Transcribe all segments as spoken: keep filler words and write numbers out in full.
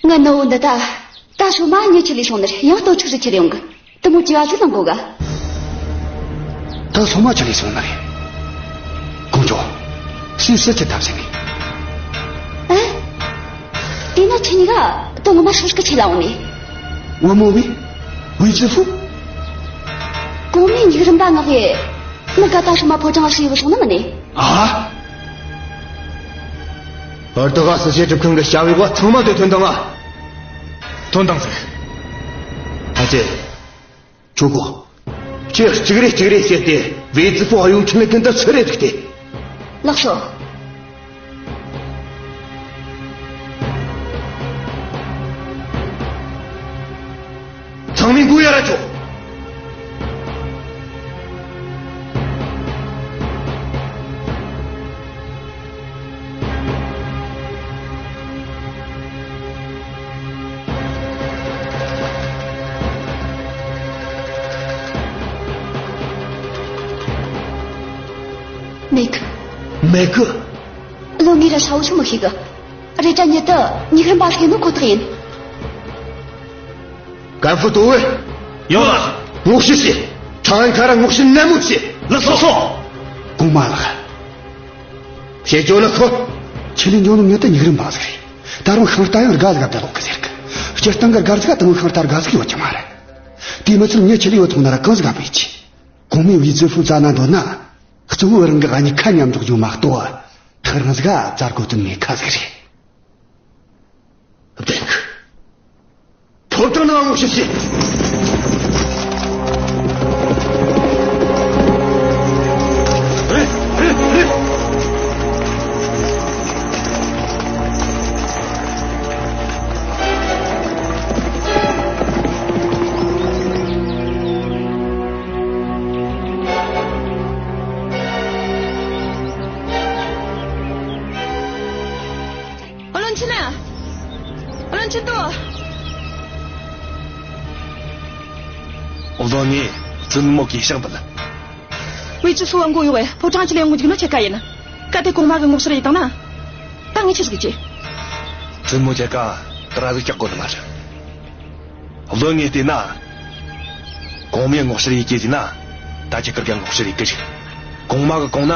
ང་ནུ་བོ་འདི་ད། ད་སོ་མ་ཉི་ཆི་ལས་སོང་ནི་རེད། ཡང་ལྟོ་ཆུག་རེ་ཁྱེར་ཡོང་གི། དེ་མོ་ཅི་བ་ཟིག་ལང་གོ་ག། ད་སོ་མ་ཆི་ལས་སོང་ནི་རེད། ཀོང་ཇོ། སུས་སུ་ཆི་ཐབས་ཟིན་ནི། ཨ། དེ་ན་ཁྱེད་གཉིས་ཀ་དོ་ངོ་མ་ཧྲོ་ཧྲ་གི་ཆི་ལ་འོང་ནི། བུ་མོ་བི། ཝེ་ཙི་ཧྥུ། གོང་མའི་ཉི་རིམ་པ་མངགས་བས། མི་ག་ད་སོ་མ་ཕོ་བྲང་ང་ཞིག་ཡོད་སོང་ནི་མིན་ནི། ཨ། ཨར་ཏི་ག་སི་བྱེད་སྒྲུབ་ཁང་གི་བྱ་བའི་བ་ཚང་མ་དེ་ཐོན་དང་ང་། ཐོན་དང་ཟིག། ཨ་ཅེ། ཁྱོ་གོ། ཁྱེད་གཅིག་རེ་གཅིག་རེ་བཤད་དེ་ཝེ་ཙི་ཧྥུ་ཨ་ཡོང་ཁྲིད་ལ་ཀུན་ཏུ་ཚུར་རེ་ཐུག་སྟེ། ལགས་སོ། ཚང་མས་མགོ་ཡར་ར་ཆོག། མེད་གི། མེད་གི། བློན་ངས་ར་ཧྲ་བོ་ཆུང་མི་ཤེས་གི། རེད་དྲ་ཉིད་དུ་ཉི་ཤུ་རིམ་པ་ཟིག་ཡིན་ནོ་ཁོ་ཐག་ཡིན། ཀན་ཧྥུ་ཏོ་ཝེ། ཡོད་ལགས། ངོ་ཤེས་བྱེད། ཁྲང་ཨན་ཁ་ར་ངོ་ཤེས་ནན་མོ་བྱེད། ལགས་སོ་སོ། གོང་མ་ལགས། བྱེད་རྒྱུ་ནི་ཁོ། ཆི་ལིན་ཇོ་ནི་ངེད་དུ་ཉི་ཤུ་རིམ་པ་ཟིག་རེད། ད་རུང་ཤིང་རྟ་ཡང་དགའ་ཟིག་ག་བསྡད་ཡོད་གི་ཟེར་གི། སྤྱིར་བཏང་གི་དགའ་ཟིག་ག་དེ་མོ་ཤིང་རྟ་དགའ་ཟིག་ཡོད་ཀྱི་མ་རེད། དེ་མི་ཚད་ངས་ཆི་ལི་ཡོད་ཐོག་ན་ར་གང་ཟིག་ག་བུད་ཅི། གོང་མའི་ཝེ་ཙི་ཧྥུ་བཙལ་ན་འདོད་ན། གཙོ་བོ་རང་གི་ཨ་ནི་ཁ་མཉམ་འཇོག་རྒྱུ་མ་གཏོགས། ཐག་རིང་ཟིག་ག་བཙལ་དགོས་དོན་མེད་ཁ་ཟིག་རེད། བདེན་གི། ཕོ་བྲང་ནང་ངོ་ཤེས་བྱེད། བློན་ཆེན། བློན་ཆེན་ཏོ། བློན་ངས་བཙུན་མོ་གི་ཕྱག་འབུལ། ཝེ་ཙི་ཧྥུ་བ་མགོ་གཡོག་བས་ཕོ་བྲང་ཅི་ལས་ཡོང་རྒྱུ་ན་ཁྱེད་ཀ་ཡིན། གལ་ཏེ་གོང་མ་གི་ངོ་ཤེས་ཡིན་བཏང་ན། ད་ངས་ཆི་ཟིག་བྱེད། བཙུན་མོ་ཁྱེད་ཀ་དྲ་ཟིག་བཀྱག་དགོས་ནི་མ་རེད། བློན་ངས་བལྟས་ན། གོང་མའི་ངོ་ཤེས་ཡིན་རྒྱུ་ཟིག་ན། ད་ཁྱེད་ཀར་ག་ངོ་ཤེས་ཡིན་གི་ཟིག། གོང་མ་གི་གོང་ན།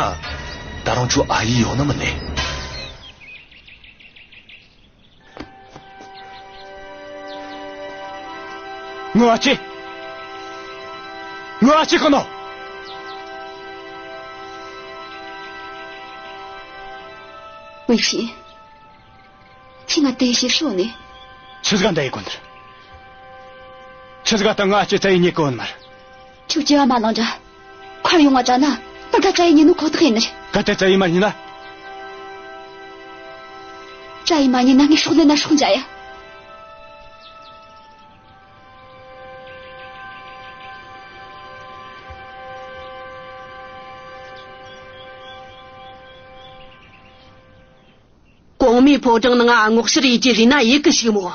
ད་རུང་ཁྱོད་ཨ་ཡེ་ཡོད་ནི་མིན་ནི། ངུ་ཨ་ཅེ། ངུ་ཨ་ཅེ་ཁོ་ནོ། ཝེ་ཤིན། ཁྱེད་ང་དེ་ཞིག་ཤོད་ནས། ཆི་ཟིག་འདྲ་ཡི་གོ་ནི་རེད། ཆི་ཟིག་ད་ང་ཨ་ཅེ་བཙལ་ཡེ་རྙེད་གོ་ནི་མ་རེད། ཁྱོད་སྐྱེ་བ་མ་ལང་འདྲ། མཁར་ཡོང་བ་དྲན་ན་མི་ག་བཙལ་ཡེ་རྙེད་ནོ་ཁོ་ཐག་ཡིན་ནི་རེད། གལ་ཏེ་བཙལ་ཡེ་མ་རྙེད་ན། བཙལ་ཡེ་མ་རྙེད་ན་ངས་སྲོག་ལེན་ན་སྲོག་འཇལ་ཡ། གོང་མའི་ཕོ་བྲང་ནང་ང་ངོ་ཤེས་ཡེ་རྒྱུ་ཟིག་ན་ཡེ་གི་ཞིག་མོ།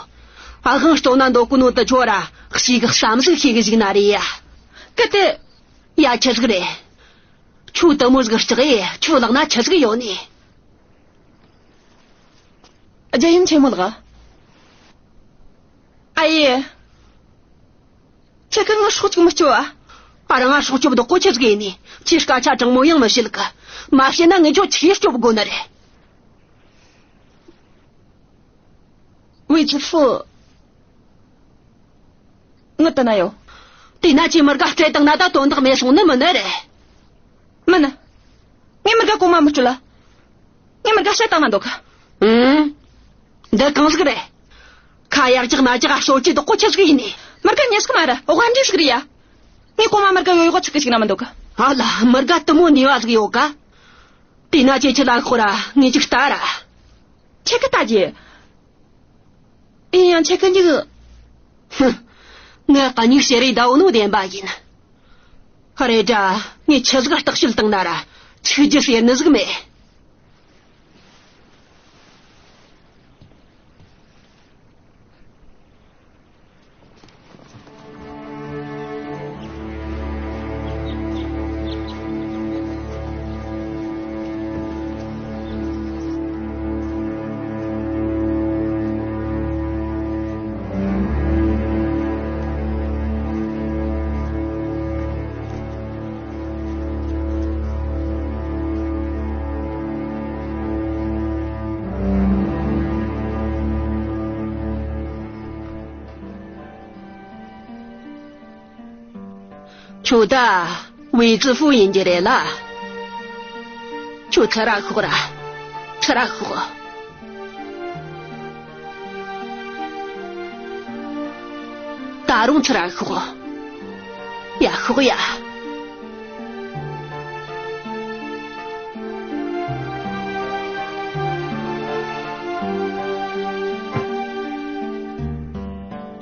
ཨ་ཧང་སྟོན་ན་འདོད་གོ་ནོ་དེ་ཆོ་ར་ཞིག་གི་བསམ་གཟིགས་ཤིག་གི་ཞིག་ན་རེད་ཡ། གལ་ཏེ། ཡ་ཆི་ཟིག་རེད། ཁྱོད་དེ་མོ་ཟིག་ལྕགས་ཡེ་ཁྱོད་ལག་ན་ཆི་ཟིག་ཡོད་ནི། རྒྱལ་ཡུམ་ཆེན་མོ་ལགས། ཨ་ཡེ། ཁྱེད་ཀྱིས་ངའི་སྲོག་ཅིག་མི་སྐྱོབ་བ། ཨ་རང་ང་སྲོག་སྐྱོབ་བདག་པོ་ཆི་ཟིག་ཡིན་ནི། ཁྱེད་སྐད་ཆ་དྲང་མོ་ཡང་མི་བཤད་གི། མ་བཤད་ན་ངས་ཁྱོད་ཆི་སྐྱོབ་དགོས་ནི་རེད། ཝེ་ཙི་ཧྥུ། ངའི་དེ་ན་ཡོད། དེ་ན་ཁྱེད་མི་དགའ་སྤྲད་བཏང་ན་ད་དོན་དག་མེད་སོང་ནི་མིན་ནི་རེད། མིན། ངས་མི་དགའ་གོང་མ་མི་སྤྲོད་ལ། ངས་མི་དགའ་བཤད་བཏང་ན་འདོད་གི། ཨང་། འདི་གང་ཟིག་རེད། ཁ་ཡར་རྒྱག་མར་རྒྱག་ག་སོ་སྐྱེ་བདག་པོ་ཆི་ཟིག་ཡིན་ནི། མི་དགའ་ཉེས་ཟིག་མ་རེད། དབང་འདྲེན་ཟིག་རེད་ཡ། ངས་གོང་མ་མི་དགའ་ཡོད་ཡོད་ཚིག་གི་ཞིག་ན་མི་འདོད་གི། ཨ་ལ། མི་དགའ་དེ་མོ་ནུས་པ་ཟིག་ཡོད་ག། དེ་ན་ཁྱེད་ཆི་ལ་ཁོ་ར་ངས་ཅིག་ལྟ་ར། ཁྱེད་ཀྱིས་ལྟ་རྒྱུ། ཡིན་ཡང་ཁྱེད་ཀྱི་མྱིག་ཧུམ། ངའི་མྱིག་ཞེ་རེ་ཟླ་བོ་ནོ་བདེན་པ་ཡིན། རེད་དྲ། ངས་ཆི་ཟིག་བརྟག་དཔྱད་བཏང་ན་ར་ཆིག་རྒྱུ་ཟེར་ནི་ཟིག་མེད། ཁྱོད་ད་ཝེ་ཙི་ཧྥུ་ཡིན་རྒྱུ་རེད་ལ། ཁྱོད་ཚུར་ར་ཤོག་ར། ཚུར་ར་ཤོག། ད་རུང་ཚུར་ར་ཤོག། ཡ། ཤོག་ཡ།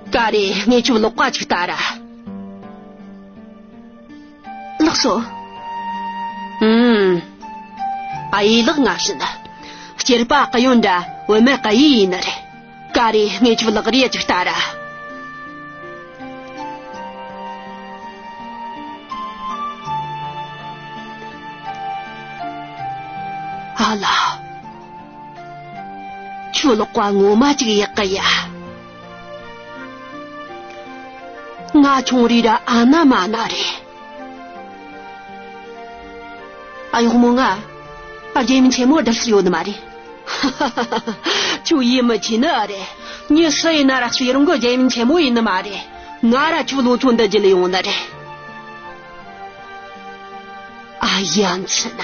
ཀ་རེ། ངས་ཁྱོད་ལག་པ་ཅིག་ལྟ་ར། ལགས་སོ། ཨུམ། ཨ་ཡེ་ལགས། ང་བཞིན་སྐྱེས་པ་གཡོན་འདྲ་བུད་མེད་གཡས་ཡིན་ནི་རེད། ཀ་རེ། ངས་ཁྱོད་ལག་རིས་ཅིག་ལྟ་ར། ཨ་ལ། ཁྱོད་ལག་པ་ངོ་མ་ཅིག་ཡག་གི་ཡ། ང་ཆུང་རིས་ར་ཨ་ན་མ་ན་རེད། ཨ། གཡོག་མོ། ང་རྒྱལ་ཡུམ་ཆེན་མོ་བསྡུར་ས་ཡོད་ནི་མ་རེད། ཁྱོད་ཡིད་མི་ཆེས་ནི་ཨེ་རེད། མྱི་སུ་ཡིན་ན་ར་སུ་རུང་གི་རྒྱལ་ཡུམ་ཆེན་མོ་ཡིན་ནི་མ་རེད། ང་ར་ཁྱོད་ལོ་ཐོ་འདི་བརྗེད་ལས་ཡོང་ནི་རེད། ཨ། ཡ་མཚན།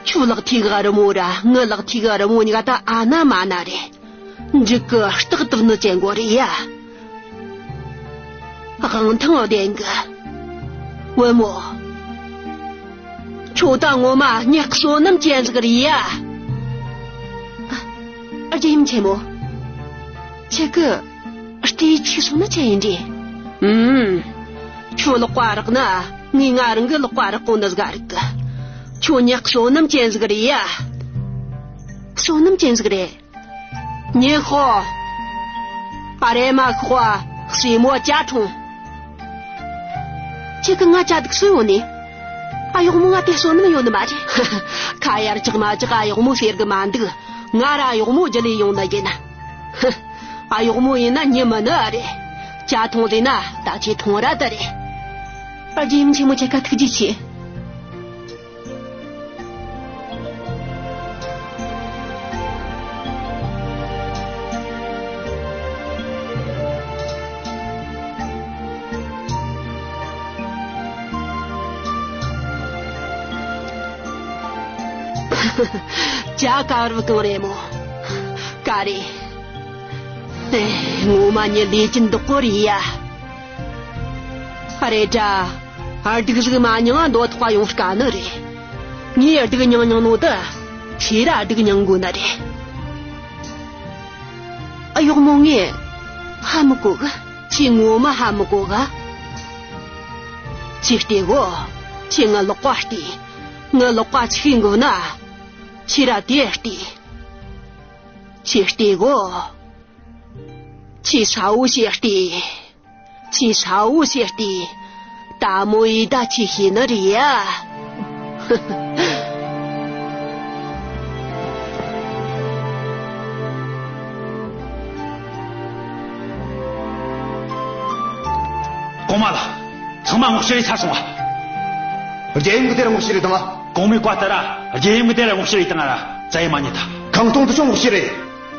ཁྱོད་ལག་མཐིལ་གི་རི་མོ་ར་ངའི་ལག་མཐིལ་གི་རི་མོ་གཉིས་ཀ་ད་ཨ་ན་མ་ན་རེད། འགྲིག་གི། སྟག་དུབ་ནི་ཅན་གོ་རེད་ཡ། དབང་ཐང་ལྡན་གི། བུ་མོ། ཁྱོད་ད་ངོ་མ་མྱི་བསོད་ནམས་ཅན་ཟིག་རེད་ཡ། ཨ། རྒྱལ་ཡུམ་ཆེན་མོ། ཁྱེད་ཀྱི་ལྟོས་ཆེ་སོང་ནི་ཆི་ཡིན་འདྲི། ཨུམ། ཁྱོད་ལག་པ་རག་ན་ངས་ང་རང་གི་ལག་པ་རག་གོ་ནི་ཟིག་རིག་གི། ཁྱོད་མྱི་བསོད་ནམས་ཅན་ཟིག་རེད་ཡ། བསོད་ནམས་ཅན་ཟིག་རེད། ཉན་ཤོག། ཨ། རེམ་མ་ཤོག། སྲས་མོ་ཇ་འཐུང་། ཁྱེད་ཀྱིས་ང་ཇ་འདུག་སུ་ཡོང་ནས། ཨ། གཡོག་མོ། ང་དེ་བསོད་ནམས་ཡོད་ནི་མ་རེད། ཁ་ཡར་ཆག་མར་ཆག། ཨ། གཡོག་མོ་ཟེར་གི་མ་འདུག། ང་ར་གཡོག་མོ་བརྗེད་ལས་ཡོང་ནི་ཡིན། ཨ། གཡོག་མོ་ཡིན་ན་མྱི་མིན་ནི་ཨེ་རེད། ཇ་འཐུང་ཟེར་ན་ད་ཁྱོས་འཐུང་ར་ད་རེད། ཨ། རྒྱལ་ཡུམ་ཆེན་མོ། ཁྱེད་ཀ་ཐུགས་རྗེ་ཆེ། ཇ་དཀར་བོ་གང་རེད་མོ། ཀ་རེ། ཨེ། ངོ་མ་མྱི་ལས་ཀྱིན་སྡུག་གོ་རེད་ཡ། རེད་དྲ། སྡུག་ཟིག་མ་མྱངས་འདོད་ཐོག་ཡོང་དཀའ་ནི་རེད། ངས་སྡུག་མྱངས་མྱངས་ནོ་དེ། ཁྱེད་ར་སྡུག་མྱངས་དགོས་ནི་རེད། ཨ། གཡོག་མོ། ངས་ཧ་མི་གོ་གི། ཁྱེད་ངོ་མ་ཧ་མི་གོ་ག། ཁྱེད་ལྟོས་གོ། ཁྱེད་ངའི་ལག་པ་ལྟོས། ངའི་ལག་པ་ཆི་ཡིན་དགོས་ན། ཁྱེད་ར་དེ་ལྟོས། ཁྱེད་ལྟོས་གོ། ཁྱེད་ས་བོ་ཞིག་ལྟོས། ཁྱེད་ས་བོ་ཞིག་ལྟོས། ད་མོ་ཡིས་ད་ཁྱེད་ཤེས་ནི་རེད་ཡ། གོང་མ་ལགས། ཚང་མ་སྔོག་བཤེར་ཡས་ཚར་སོང་ང་། རྒྱལ་ཡུམ་གི་དེར་སྔོག་བཤེར་ཡས་བཏང་ང་། གོང་མའི་བཀའ་ལྟར་ར་རྒྱལ་ཡུམ་གི་དེར་སྔོག་བཤེར་ཡས་བཏང་ང་ར་བཙལ་ཡས་མ་རྙེད་ད། ཁང་སྟོང་དེ་ཚོ་སྔོག་བཤེར་ཡས།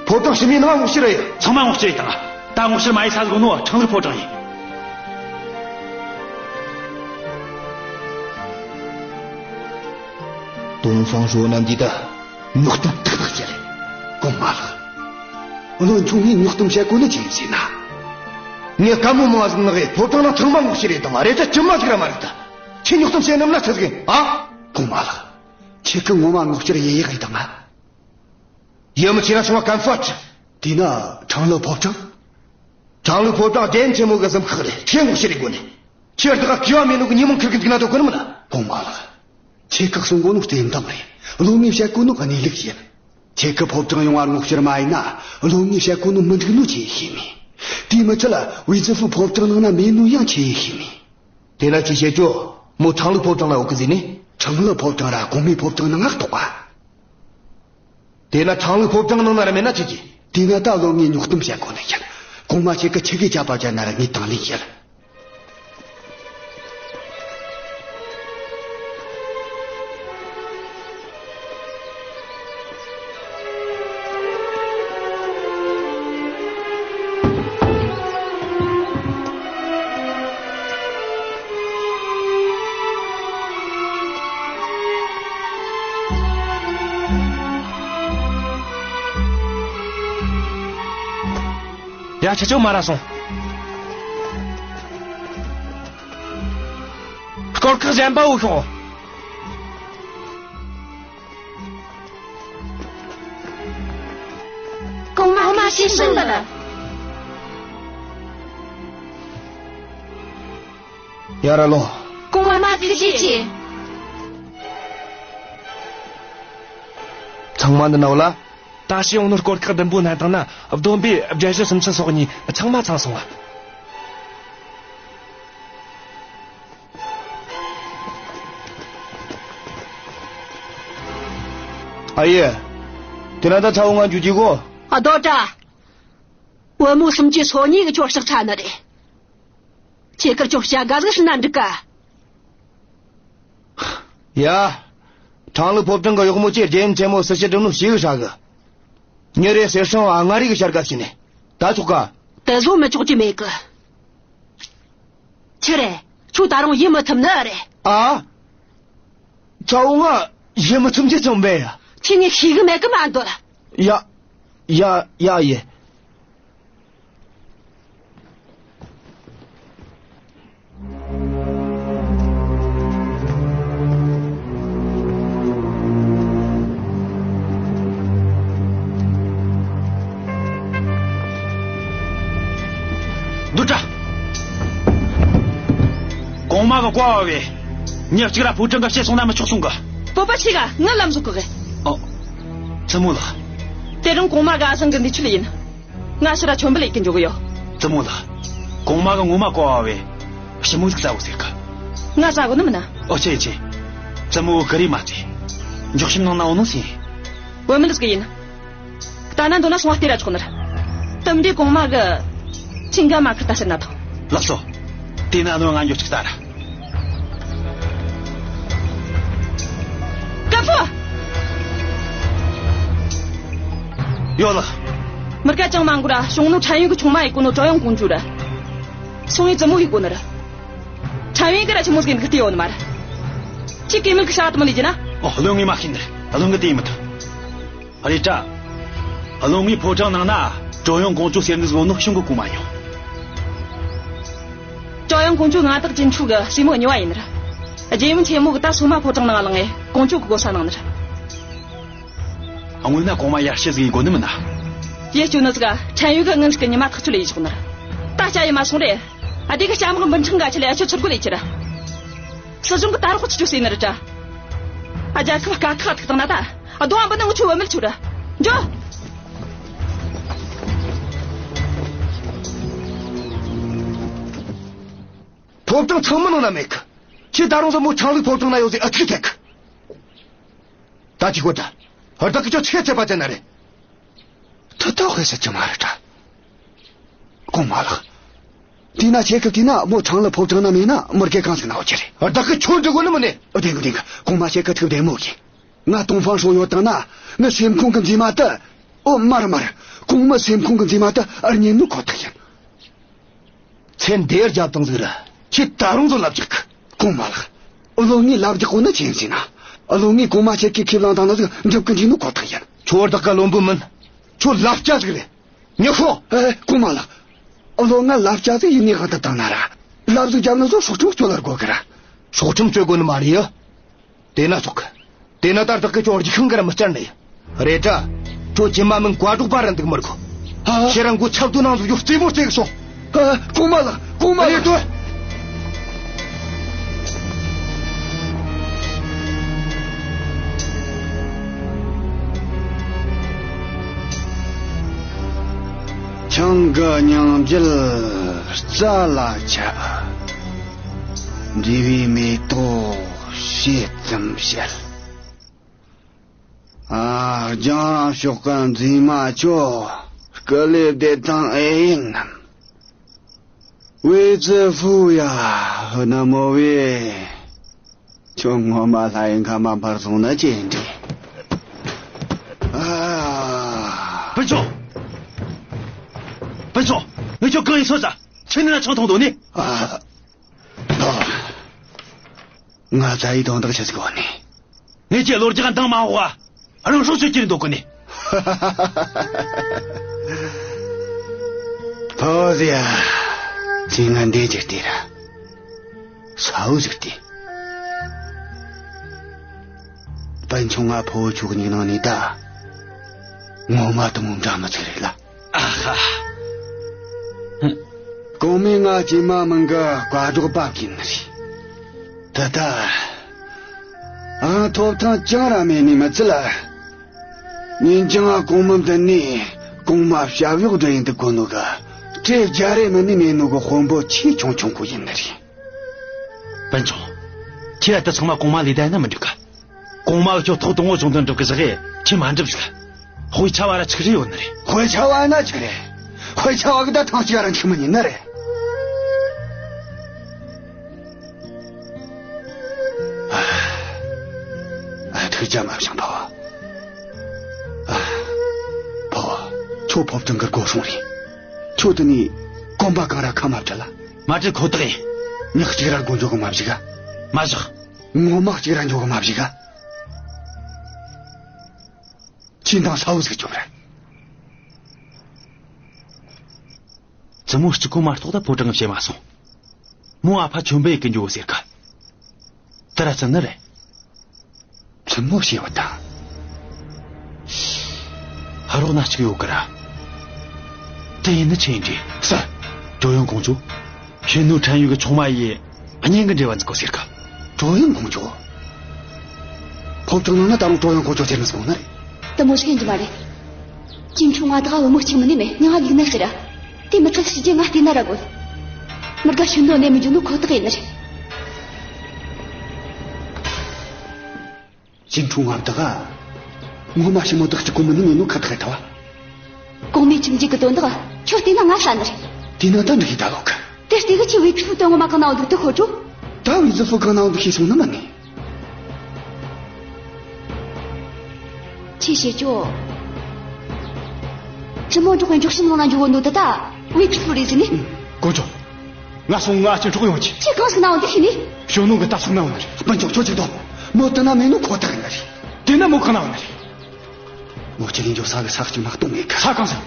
ཕོ་བྲང་ཕྱི་མའི་ནང་སྔོག་བཤེར་ཡས། ཚང་མ་སྔོག་བཤེར་ཡས་བཏང་ང་། ད་སྔོག་བཤེར་མ་ཡས་ས་ཟིག་ནོ་ཁྲང་ལུག་ཕོ་བྲང་ཡིན། ཏོང་ཧྥང་ཧྲོས་རྣམས་འདི་ད་ཉོག་གཏམ་ཐག་ཐག་བཤད་རེད། གོང་མ་ལགས། བློན་ཆུང་ངས་ཉོག་གཏམ་བཤད་གོ་ནི་ཅི་ཡིན་ཟེར་ན། ངས་སྐམ་མོ་མང་ཟིག་ནག་གི་ཕོ་བྲང་ནང་ཚང་མ་སྔོག་བཤེར་ཡས་བཏང་ང་། རེད་ད་ཅི་མ་ཟིག་ར་མ་རེད་ད། ཁྱེད་ཉོག་གཏམ་བཤད་ནམ་ན་ཆི་ཟིག་ཡིན་ཨ། གོང་མ་ལགས། ཁྱེད་ཀྱིས་ངོ་མ་སྔོག་བཤེར་ཡས་ཡས་གི་བཏང་ང་། ཡིད་མི་ཆེས་ན་ཆུང་བ་གན་ཧྥ་ཅི། དེ་ན་ཁྲང་ལུག་ཕོ་བྲང་། ཁྲང་ལུག་ཕོ་བྲང་རྒྱལ་ཡུམ་ཆེན་མོ་གི་གཟིམ་ཤག་རེད། ཁྱེད་སྔོག་བཤེར་ཡས་དགོས་ནི། ཁྱེད་ད་ག་གུས་པ་མེད་ནོ་གི་ཉོན་མོངས་ཁུར་གི་འཇུག་ན་དོ་གོ་ནི་མིན་ན། གོང་མ་ལགས། ཁྱེད་ཀྱིས་གསུང་གོ་ནོ་བདེན་གཏམ་རེད། བློན་ངས་བཤད་གོ་ནོ་གནས་ལུགས་ཡིན། ཁྱེད་ཀྱིས་ཕོ་བྲང་ཡོངས་ལ་སྔོག་བཤེར་མ་ཡས་ན། བློན་ངས་བཤད་གོ་ནོ་མི་འགྲིག་ནོ་ཆི་ཡས་ཤེས་ནི། དེ་མི་ཚད་ལ་ཝེ་ཙི་ཧྥུ་ཕོ་བྲང་ནང་ན་མེད་ནོ་ཡང་ཆི་ཡས་ཤེས་ནི། དེ་ན་ཅི་བཤད་རྒྱུ། མོ་ཁྲང་ལུག་ཕོ་བྲང་ན་ཡོད་གི་ཟེར་ནི། ཁྲང་ལུག་ཕོ་བྲང་ར་གོང་མའི་ཕོ་བྲང་ནང་ང་གཏོགས་པ། དེ་ན་ཁྲང་ལུག་ཕོ་བྲང་ནང་ན་ར་མེད་ན་ཆི་གི། དེ་ན་ད་བློན་ངས་ཉོག་གཏམ་བཤད་གོ་ནི་ཡིན། གོང་མ་ཁྱེད་ཀྱིས་ཆི་གི་བྱ་བ་བྱས་ན་ར་ངས་དང་ལེན་བྱེད། ཡ། ཁྱེད་ཆོ་མར་ར་སོང་། སྐོར་ཁག་གཞན་པ་བོ་ཤོག། གོང་མ་ཁྱེད་ཤེས་སོང་ལ། ཡར་ར་ལོངས། གོང་མ་ཐུགས་རྗེ་ཆེ། ཚང་མ་འདི་ན་ཡོད་ལ། ད་ཕྱི་ཡོང་ནོ་སྐོར་ཁག་བདུན་པོ་ནན་ཐང་ན་བསྡོམས་པས་བརྒྱད་ཅུ་སུམ་ཅུ་སོ་གཉིས་ཚང་མ་ཚང་སོང་ང་། ཨ་ཡེ། དེ་ན་ད་ཚ་བོ་ང་འཇུ་གྱི་གོ། ཨ་རྡོ་བཀྲ། བུ་མོ་སུམ་ཅུ་སོ་གཉིས་གི་ཁྱོད་ཕྱག་ཚ་ནི་རེད། ཁྱེད་ཀར་ཁྱོད་བྱ་དགའ་ཟིག་ཟིན་ན་འགྲིག་ག། ཡ། ཁྲང་ལི་ཕོ་བྲང་གི་གཡོག་མོ་ཆེ་རྒྱལ་ཡུམ་ཆེན་མོ་སྲི་ཞུ་སྒྲུབ་ནོ་ཞེ་གི་ཧྲ་གི། ཉིན་རེ་གསེར་སྲང་ལྔ་རེ་གི་བྱ་དགའ་བྱིན་ནས། ད་ཆོག་ག། དེ་བཟོ་མི་ཆོག་རྒྱུ་མེད་གི། ཆི་རེད། ཁྱོད་ད་རུང་ཡིད་མི་ཐུབ་ནི་རེད། ཨ། ཚ་བོ་ང་ཡིད་མི་ཚིམ་རྒྱུ་ཅང་མེད་ཡ། ཁྱེད་ངས་ཤེས་གི་མེད་གི་མ་འདོད། ཡ། ཡ། ཡ་ཡེ། རྡོ་བཀྲ། གོང་མ་གི་བཀའ་བ་བས། མྱི་གཅིག་ར་ཕོ་བྲང་ག་ཕྱིར་སོང་ན་མི་ཆོག་གསུང་གི། བོད་པ་ཆེ་ག་ངའི་ལམ་བཟོ་གི་གི། ཨོ། བཙུན་མོ་ལགས། དེ་རིང་གོང་མ་གི་ཨ་ཞང་གི་འདས་མཆོད་ཡིན། ང་ཕྱིར་ར་མཆོད་འབུལ་ཡེད་གི་འཇུག་གི་ཡོད། བཙུན་མོ་ལགས། གོང་མ་གི་ངོ་མ་བཀའ་བ་བས། ཞི་མོ་ཟིག་བཙལ་བོ་ཟེར་གི། ང་བཙལ་གོ་ནི་མིན་ན། ཨོ་ཆེ་ཆེ། བཙུན་མོ་གི་རེ་མ་ཚེ། མགྱོགས་ཤིམ་ནང་ན་འོ་ནོ་ཟེར། བུད་མེད་ཟིག་ཡིན། ལྟ་ན་འདོད་ན་སོང་བ་སྟེར་ར་ཆོག་ནི་རེད། དེ་འདྲའི་གོང་མ་གི་ཆིང་ག་མ་ཁུར་ད་ཟེར་ན་ཐང་། ལགས་སོ། དེ་ན་ནོ་ང་འགྱོ་ཅིག་ལྟ་ར། ཀ་ཕུ། ཡོད་ལགས། མི་དགའ་ཅང་མ་འགོར་ར་ཞུང་ནུ་ཁྲན་ཡུས་གི་ཆུང་མ་ཡེ་གོ་ནོ་ཀྲོ་ཡོང་ཀོང་ཇུ་ར། སུང་ཡི་བཙུན་མོ་ཡེ་གོ་ནི་ར། ཁྲན་ཡུས་གི་ར་ཆི་མོ་ཟིག་ཡིན་གི་བལྟས་ཡོད་ནི་མ་ར། ཁྱེད་གེ་མེད་གི་ཤ་ཏི་མ་ལས་ཀྱི་ན། ཨོ། བློན་ངས་མ་ཤེས་ནི་རེད། བློན་གི་དེ་ཡིན་མི་ཐུབ། རེད་དྲ། བློན་ངའི་ཕོ་བྲང་ནང་ན་ཀྲོ་ཡོང་ཀོང་ཇུ་ཟེར་ནི་ཟིག་ཡོད་ནོ་ཤུང་གི་གོ་མ་མྱོང་། ཀྲོ་ཡོང་ཀོང་ཇུ་མངའ་བདག་ཅིན་ཁྲུའུ་གི་སྲས་མོ་གཉིས་པ་ཡིན་ནི་ར། རྒྱལ་ཡུམ་ཆེན་མོ་གི་ད་སོ་མ་ཕོ་བྲང་ནང་ལངས་ངེ་ཀོང་ཇུ་གི་གོ་ས་གནང་ནི་ར། སྔོན་ན་གོང་མ་ཡར་ཞུ་ཟིག་ཡེ་གོ་ནི་མིན་ན། ཡེ་སྐྱོ་ནི་ཟིག་ཁྲན་ཡུས་གི་ངན་ཟིག་གི་ཉི་མ་ཐག་ཆོད་ལ་ཡེ་ཆོག་ནི་ར། ད་སྐྱ་ཡེ་མ་སོང་རེད། ཨ་དེ་གི་སྐྱ་དམག་འབུམ་ཕྲག་འགའ་ཆེ་ལ་ཨ་ཆོ་ཚུར་རྒོལ་ལས་ཁྱེར། སྲིད་གཞུང་གི་ད་རོགས་ཆི་ཆོ་ཟེར་ནི་རེད་དྲ། ཨ་རྒྱལ་ཁབ་དཀའ་ཁག་ཐུག་བཏང་ན་ད། ཨ་རྡོ་བ་འབུད་ནི་ངུ་ཆུ་བ་མིལ་ཆུ་ར། འཇོ། ཕོ་བྲང་ཚང་མ་ནང་ན་མེད་གི། ཁྱེད་ད་རུང་བཟོ་མོ་ཆང་ལུག་ཕོ་བྲང་ན་ཡོད་ཟེར་ཨ་ཐུག་ཐེག་གི། ད་ཅི་གོ་ད། ཧར་ད་གི་ཅོ་ཆེ་ཆེ་པ་ཅན་ན་རེད། ད་ད་ཧེ་ས་ཅི་མ་རེད་དྲ། གོང་མ་ལགས། དེ་ན་ཆེ་ཁབ་དེ་ན་མོ་ཆང་ལ་ཕོ་བྲང་ན་མེད་ན་མི་རྒྱལ་གང་ཟིག་ན་འོ་ཅི་རེད། ཨ་ད་གི་ཆོ་འདྲི་གོ་ནི་མི་ནི། ཨ་དེང་གི་དེང་གི་གོང་མ་ཆེ་ཁབ་ཐུབ་བདེ་མོ་གི། ང་ཏོང་ཧྥང་ཧྲོ་ཡོད་དང་ན་ངི་སེམས་ཁོང་གི་མཛེས་མ་དེ། ཨོ་མར་མར། གོང་མ་སེམས་ཁོང་གི་མཛེས་མ་དེ་ཨར་ཉན་ནི་ཁོ་ཐག་ཡིན། ཚེ་འདིར་རྒྱབ་དང་ཟིག་ར། ཁྱེད་ད་རུང་ཟོ་ལབ་རྒྱག་གི། གོང་མ་ལགས། བློན་ངའི་ལབ་རྒྱག་གོ་ནི་ཆེན་ཟིན་ན། བློན་ངའི་གོང་མ་ཆེ་ཁི་ཁེབ་ལང་དང་ན་ཟིག་འཇབ་གི་འཇིག་ནི་ཁོ་ཐག་ཡིན། ཁྱོད་བདག་ག་བློན་པོ་མིན། ཁྱོད་ལབ་རྒྱག་ཟིག་རེད། མྱི་ཤོག་ཨེ། གོང་མ་ལགས། བློན་ང་ལབ་རྒྱག་ཟིག་ཡིན་ནི་གང་དུ་བཏང་ན་ར། ལབ་ཟིག་རྒྱབ་ན་ཟོ་སྲོག་ཁྲིམས་གཅོད་ལ་དགོས་གི་ར། སྲོག་ཁྲིམས་གཅོད་དགོས་ནི་མ་རེད་ཡ། དེ་ན་ཆོག་གི། དེ་ན་ད་བདག་གི་ཁྱོད་རྒྱུག་ཤིང་གི་ར་མི་བཅར་ནི་ཡ། རེད་དྲ། ཁྱོད་ཁྱིམ་མ་མིན་བཀའ་སྒྲོག་པ་ར་འདུག་མི་དགོ། ཨ། ཁྱེད་རང་གོ་ཆབ་ཏུ་ནང་ཟུག་ཡོད་རྩེད་མོ་རྩེ་གི་སོང་། ཨ། གོང་མ་ལགས། གོང་མ་ལགས། རེད་དོ། ཆང་གི་སྙིང་རྗེ་རྩ་ལ་ཆགས། འབྲས་བུའི་མེ་ཏོག་ཕྱེད་ཙམ་བཤད། ཨ། རྒྱང་རིང་ཕྱོགས་ཀ་མཛེས་མ་ཁྱོད། སྐུ་ལས་བདེ་ཐང་ཨེ་ཡིན་ནམ། ཝེ་ཙི་ཧྥུ་ཡ། ཧི་ན་མོ་ཝེ། ཁྱོད་ངོ་མ་ལྷ་ཡི་ཁ་མ་འཕར་སོང་ན་ཅི་འདྲ། ཨ། ཕུན་ཚོགས། ཕུན་ཚོགས། ངས་ཁྱོད་གང་ཡིན་སོང་ཙང་ཁྱོད་ནི་ན་ཆང་འཐུང་འདོད་ནི། ཨ། ཨ། ང་ཙ་ཡི་དོན་དག་ཆི་ཟིག་ཡོད་ནི། ངས་ཁྱེད་བློ་རྒྱག་འདང་མ་འོག་ག་རང་སྲོག་གཅོད་ཀྱི་འདུག་གི་ནི། ཕོ་ཟེ་ཡ། ཚེ་ང་འདས་ཀྱི་ལྟས་ར། ས་བོ་ཟིག་ལྟས། སྤུན་ཆུང་ང་ཕོ་བོ་ཆོ་གི་མྱིག་ནང་ནས་ད། ངོ་མ་དེ་མོ་འདྲ་མི་ཚེ་རེད་ལ། ཨ་ཧ། གོང་མའི་ང་སྐྱེས་མ་མིན་གི་བཀའ་སྒྲོག་པ་གིན་ནི་རེད། ད་ད། ཨང་ཐོབ་ཐང་ཅང་ར་མེད་ནི་མི་ཚད་ལ། ཉིན་རྒྱང་ང་གོང་མའི་མདུན་ནས་གོང་མ་ཞབས་གཡོག་སྒྲུབ་ཡིན་དུ་གོ་ནོ་ག་བྲེ་རྒྱ་རེ་མིན་ནི་མེད་ནོ་གི་དཔོན་པོ་ཆེས་ཆུང་ཆུང་གོ་ཡིན་ནི་རེད། སྤུན་ཆུང་། ཁྱེད་ད་ཚང་མ་གོང་མ་ལས་ད་ན་མི་འགྲིག་ག་གོང་མ་ཁྱོད་ཐོག་དང་བོ་བྱུང་དོན་འགྲུབ་གི་ཟེར་གི་ཁྱེད་མ་འགྲུབ་ཟིག་དཔེ་ཆ་བ་ར་ཆི་རེ་ཡོད་ནི་རེད། དཔེ་ཆ་བ་ན་ཆི་རེད། དཔེ་ཆ་བ་གི་ད་ཐང་ཅིག་ར་འཆི་མི་ཉན་ནི་རེད། ཨ། ཨ། ཐུགས་རྒྱལ་མ་བཞེངས་ཕོ་བོ། ཨ། ཕོ་བོ། ཁྱོད་ཕོ་བྲང་གི་སྒོ་སྲུང་རེད། ཁྱོད་དེ་ནས་གོམ་པ་གང་ར་ཁ་མ་བྲལ་ལ། མ་བྲལ་ཁོ་ཐག་ཡིན། ཉག་གཅིག་ར་སྒོ་འཇོག་གི་མ་བཞུགས་ག་མ་བཞག་ངོ་མ་གཅིག་ར་འཇོག་གི་མ་བཞུགས་ག་ཁྱིམ་དང་ས་བོ་ཟིག་བཅོམ་ར། བཙུན་མོ་གཅིག་པོ་མ་གཏོགས་ད་ཕོ་བྲང་གི་བྱེ་མ་སོང་། མོ་ཨ་ཕ་ཆོན་པོ་ཡེ་གི་འཇོག་ཟེར་ག་དེ་ར་བཙུན་ནི་རེད། བཙུན་མོ་ཞེས་པ་དང་། ཧ་རོགས་ན་གཅིག་ཡོད་གི་ར། དེ་ཡིན་ནི་ཆི་ཡིན་དྲིས། ས། ཀྲོ་ཡོན་ཀོང་ཇོ། ཤིན་ནུ་ཁྲན་ཡུས་གི་ཆུང་མ་ཡིས་གཉེན་གི་འབྲེལ་བ་འཛུགས་གོ་ཟེར་ག་ཀྲོ་ཡོན་ཀོང་ཇོ། ཕོ་བྲང་ནང་ན་ད་རུང་ཀྲོ་ཡོན་ཀོང་ཇོ་ཟེར་ནི་སོང་ན་རེད། དེ་མོ་ཟིག་ཡིན་རྒྱུ་མ་རེད། ཅིན་ཁྲུང་ང་དགའ་བུ་མོ་གཅིག་མིན་ནི་མེད། མྱིང་ང་ལིག་ནི་ཟེར་ར། དེ་མི་ཚད་ཕྱི་རྒྱལ་ང་བལྟས་ན་ར་དགོས། མི་དགའ་ཤུན་ནོ་ནས་མི་འཇུག་ནོ་ཁོ་ཐག་ཡིན་ནི་རེད། ཅིན་ཁྲུང་ང་བདག་ག་ངོ་མ་ཞི་མོ་བདག་གཅིག་གོ་མིན་ནི་མེད་ནོ་ཁ་ཐག་ཡིན་ཐལ་བ། གོང་མའི་ཁྱིམ་རྒྱུད་གི་དོན་དག་ཁྱོད་བལྟས་ན་ང་ཟ་ནི་རེད། དེས་ན་ད་འགྲིག་གི་ད་ལོག་གི་དེ་ལྟས་གི་ཁྱོས་ཝེ་ཁྲི་ཧྥུ་དོན་ངོ་མ་གང་ན་འོང་འདུག་དེ་ཤོད་ཅོ། ད་ཝེ་ཙི་ཧྥུ་གང་ན་འོང་འདུག་ཤེས་སོང་ནི་མིན་ནི། ཆི་བྱེད་ཅོ། ཅི་མོ་འབྲོག་པའི་འབྲོག་ཤིང་ནང་ན་འཇུག་གོ་འདུག་ད་ད་ཝེ་ཁྲི་ཧྥུ་རེད་ཟེར་ནི། ཀོང་ཇོ། ང་སོང་ང་ཅིན་ཁྲུང་ཡོང་ཆི། ཁྱེད་གང་ཟིག་ན་འོང་འདུག་ཤེས་ནི། ཞོ་ནུ་གི་ད་སོང་ན་འོང་ནི་རེད། སྤུན་ཆུང་ཁྱོད་ཅིག་དོ། མོ་དེ་ན་མེད་ནོ་ཁོ་ཐག་ཡིན་ནི་རེད། དེ་ན་མོ་གང་ན་འོང་ནི་རེད། མོ་ཁྱེད་ལས་འཇོག་ས་གི་ས་གཅིག་མ་གཏོགས་མེད་གི་ས་གང་ཟིག་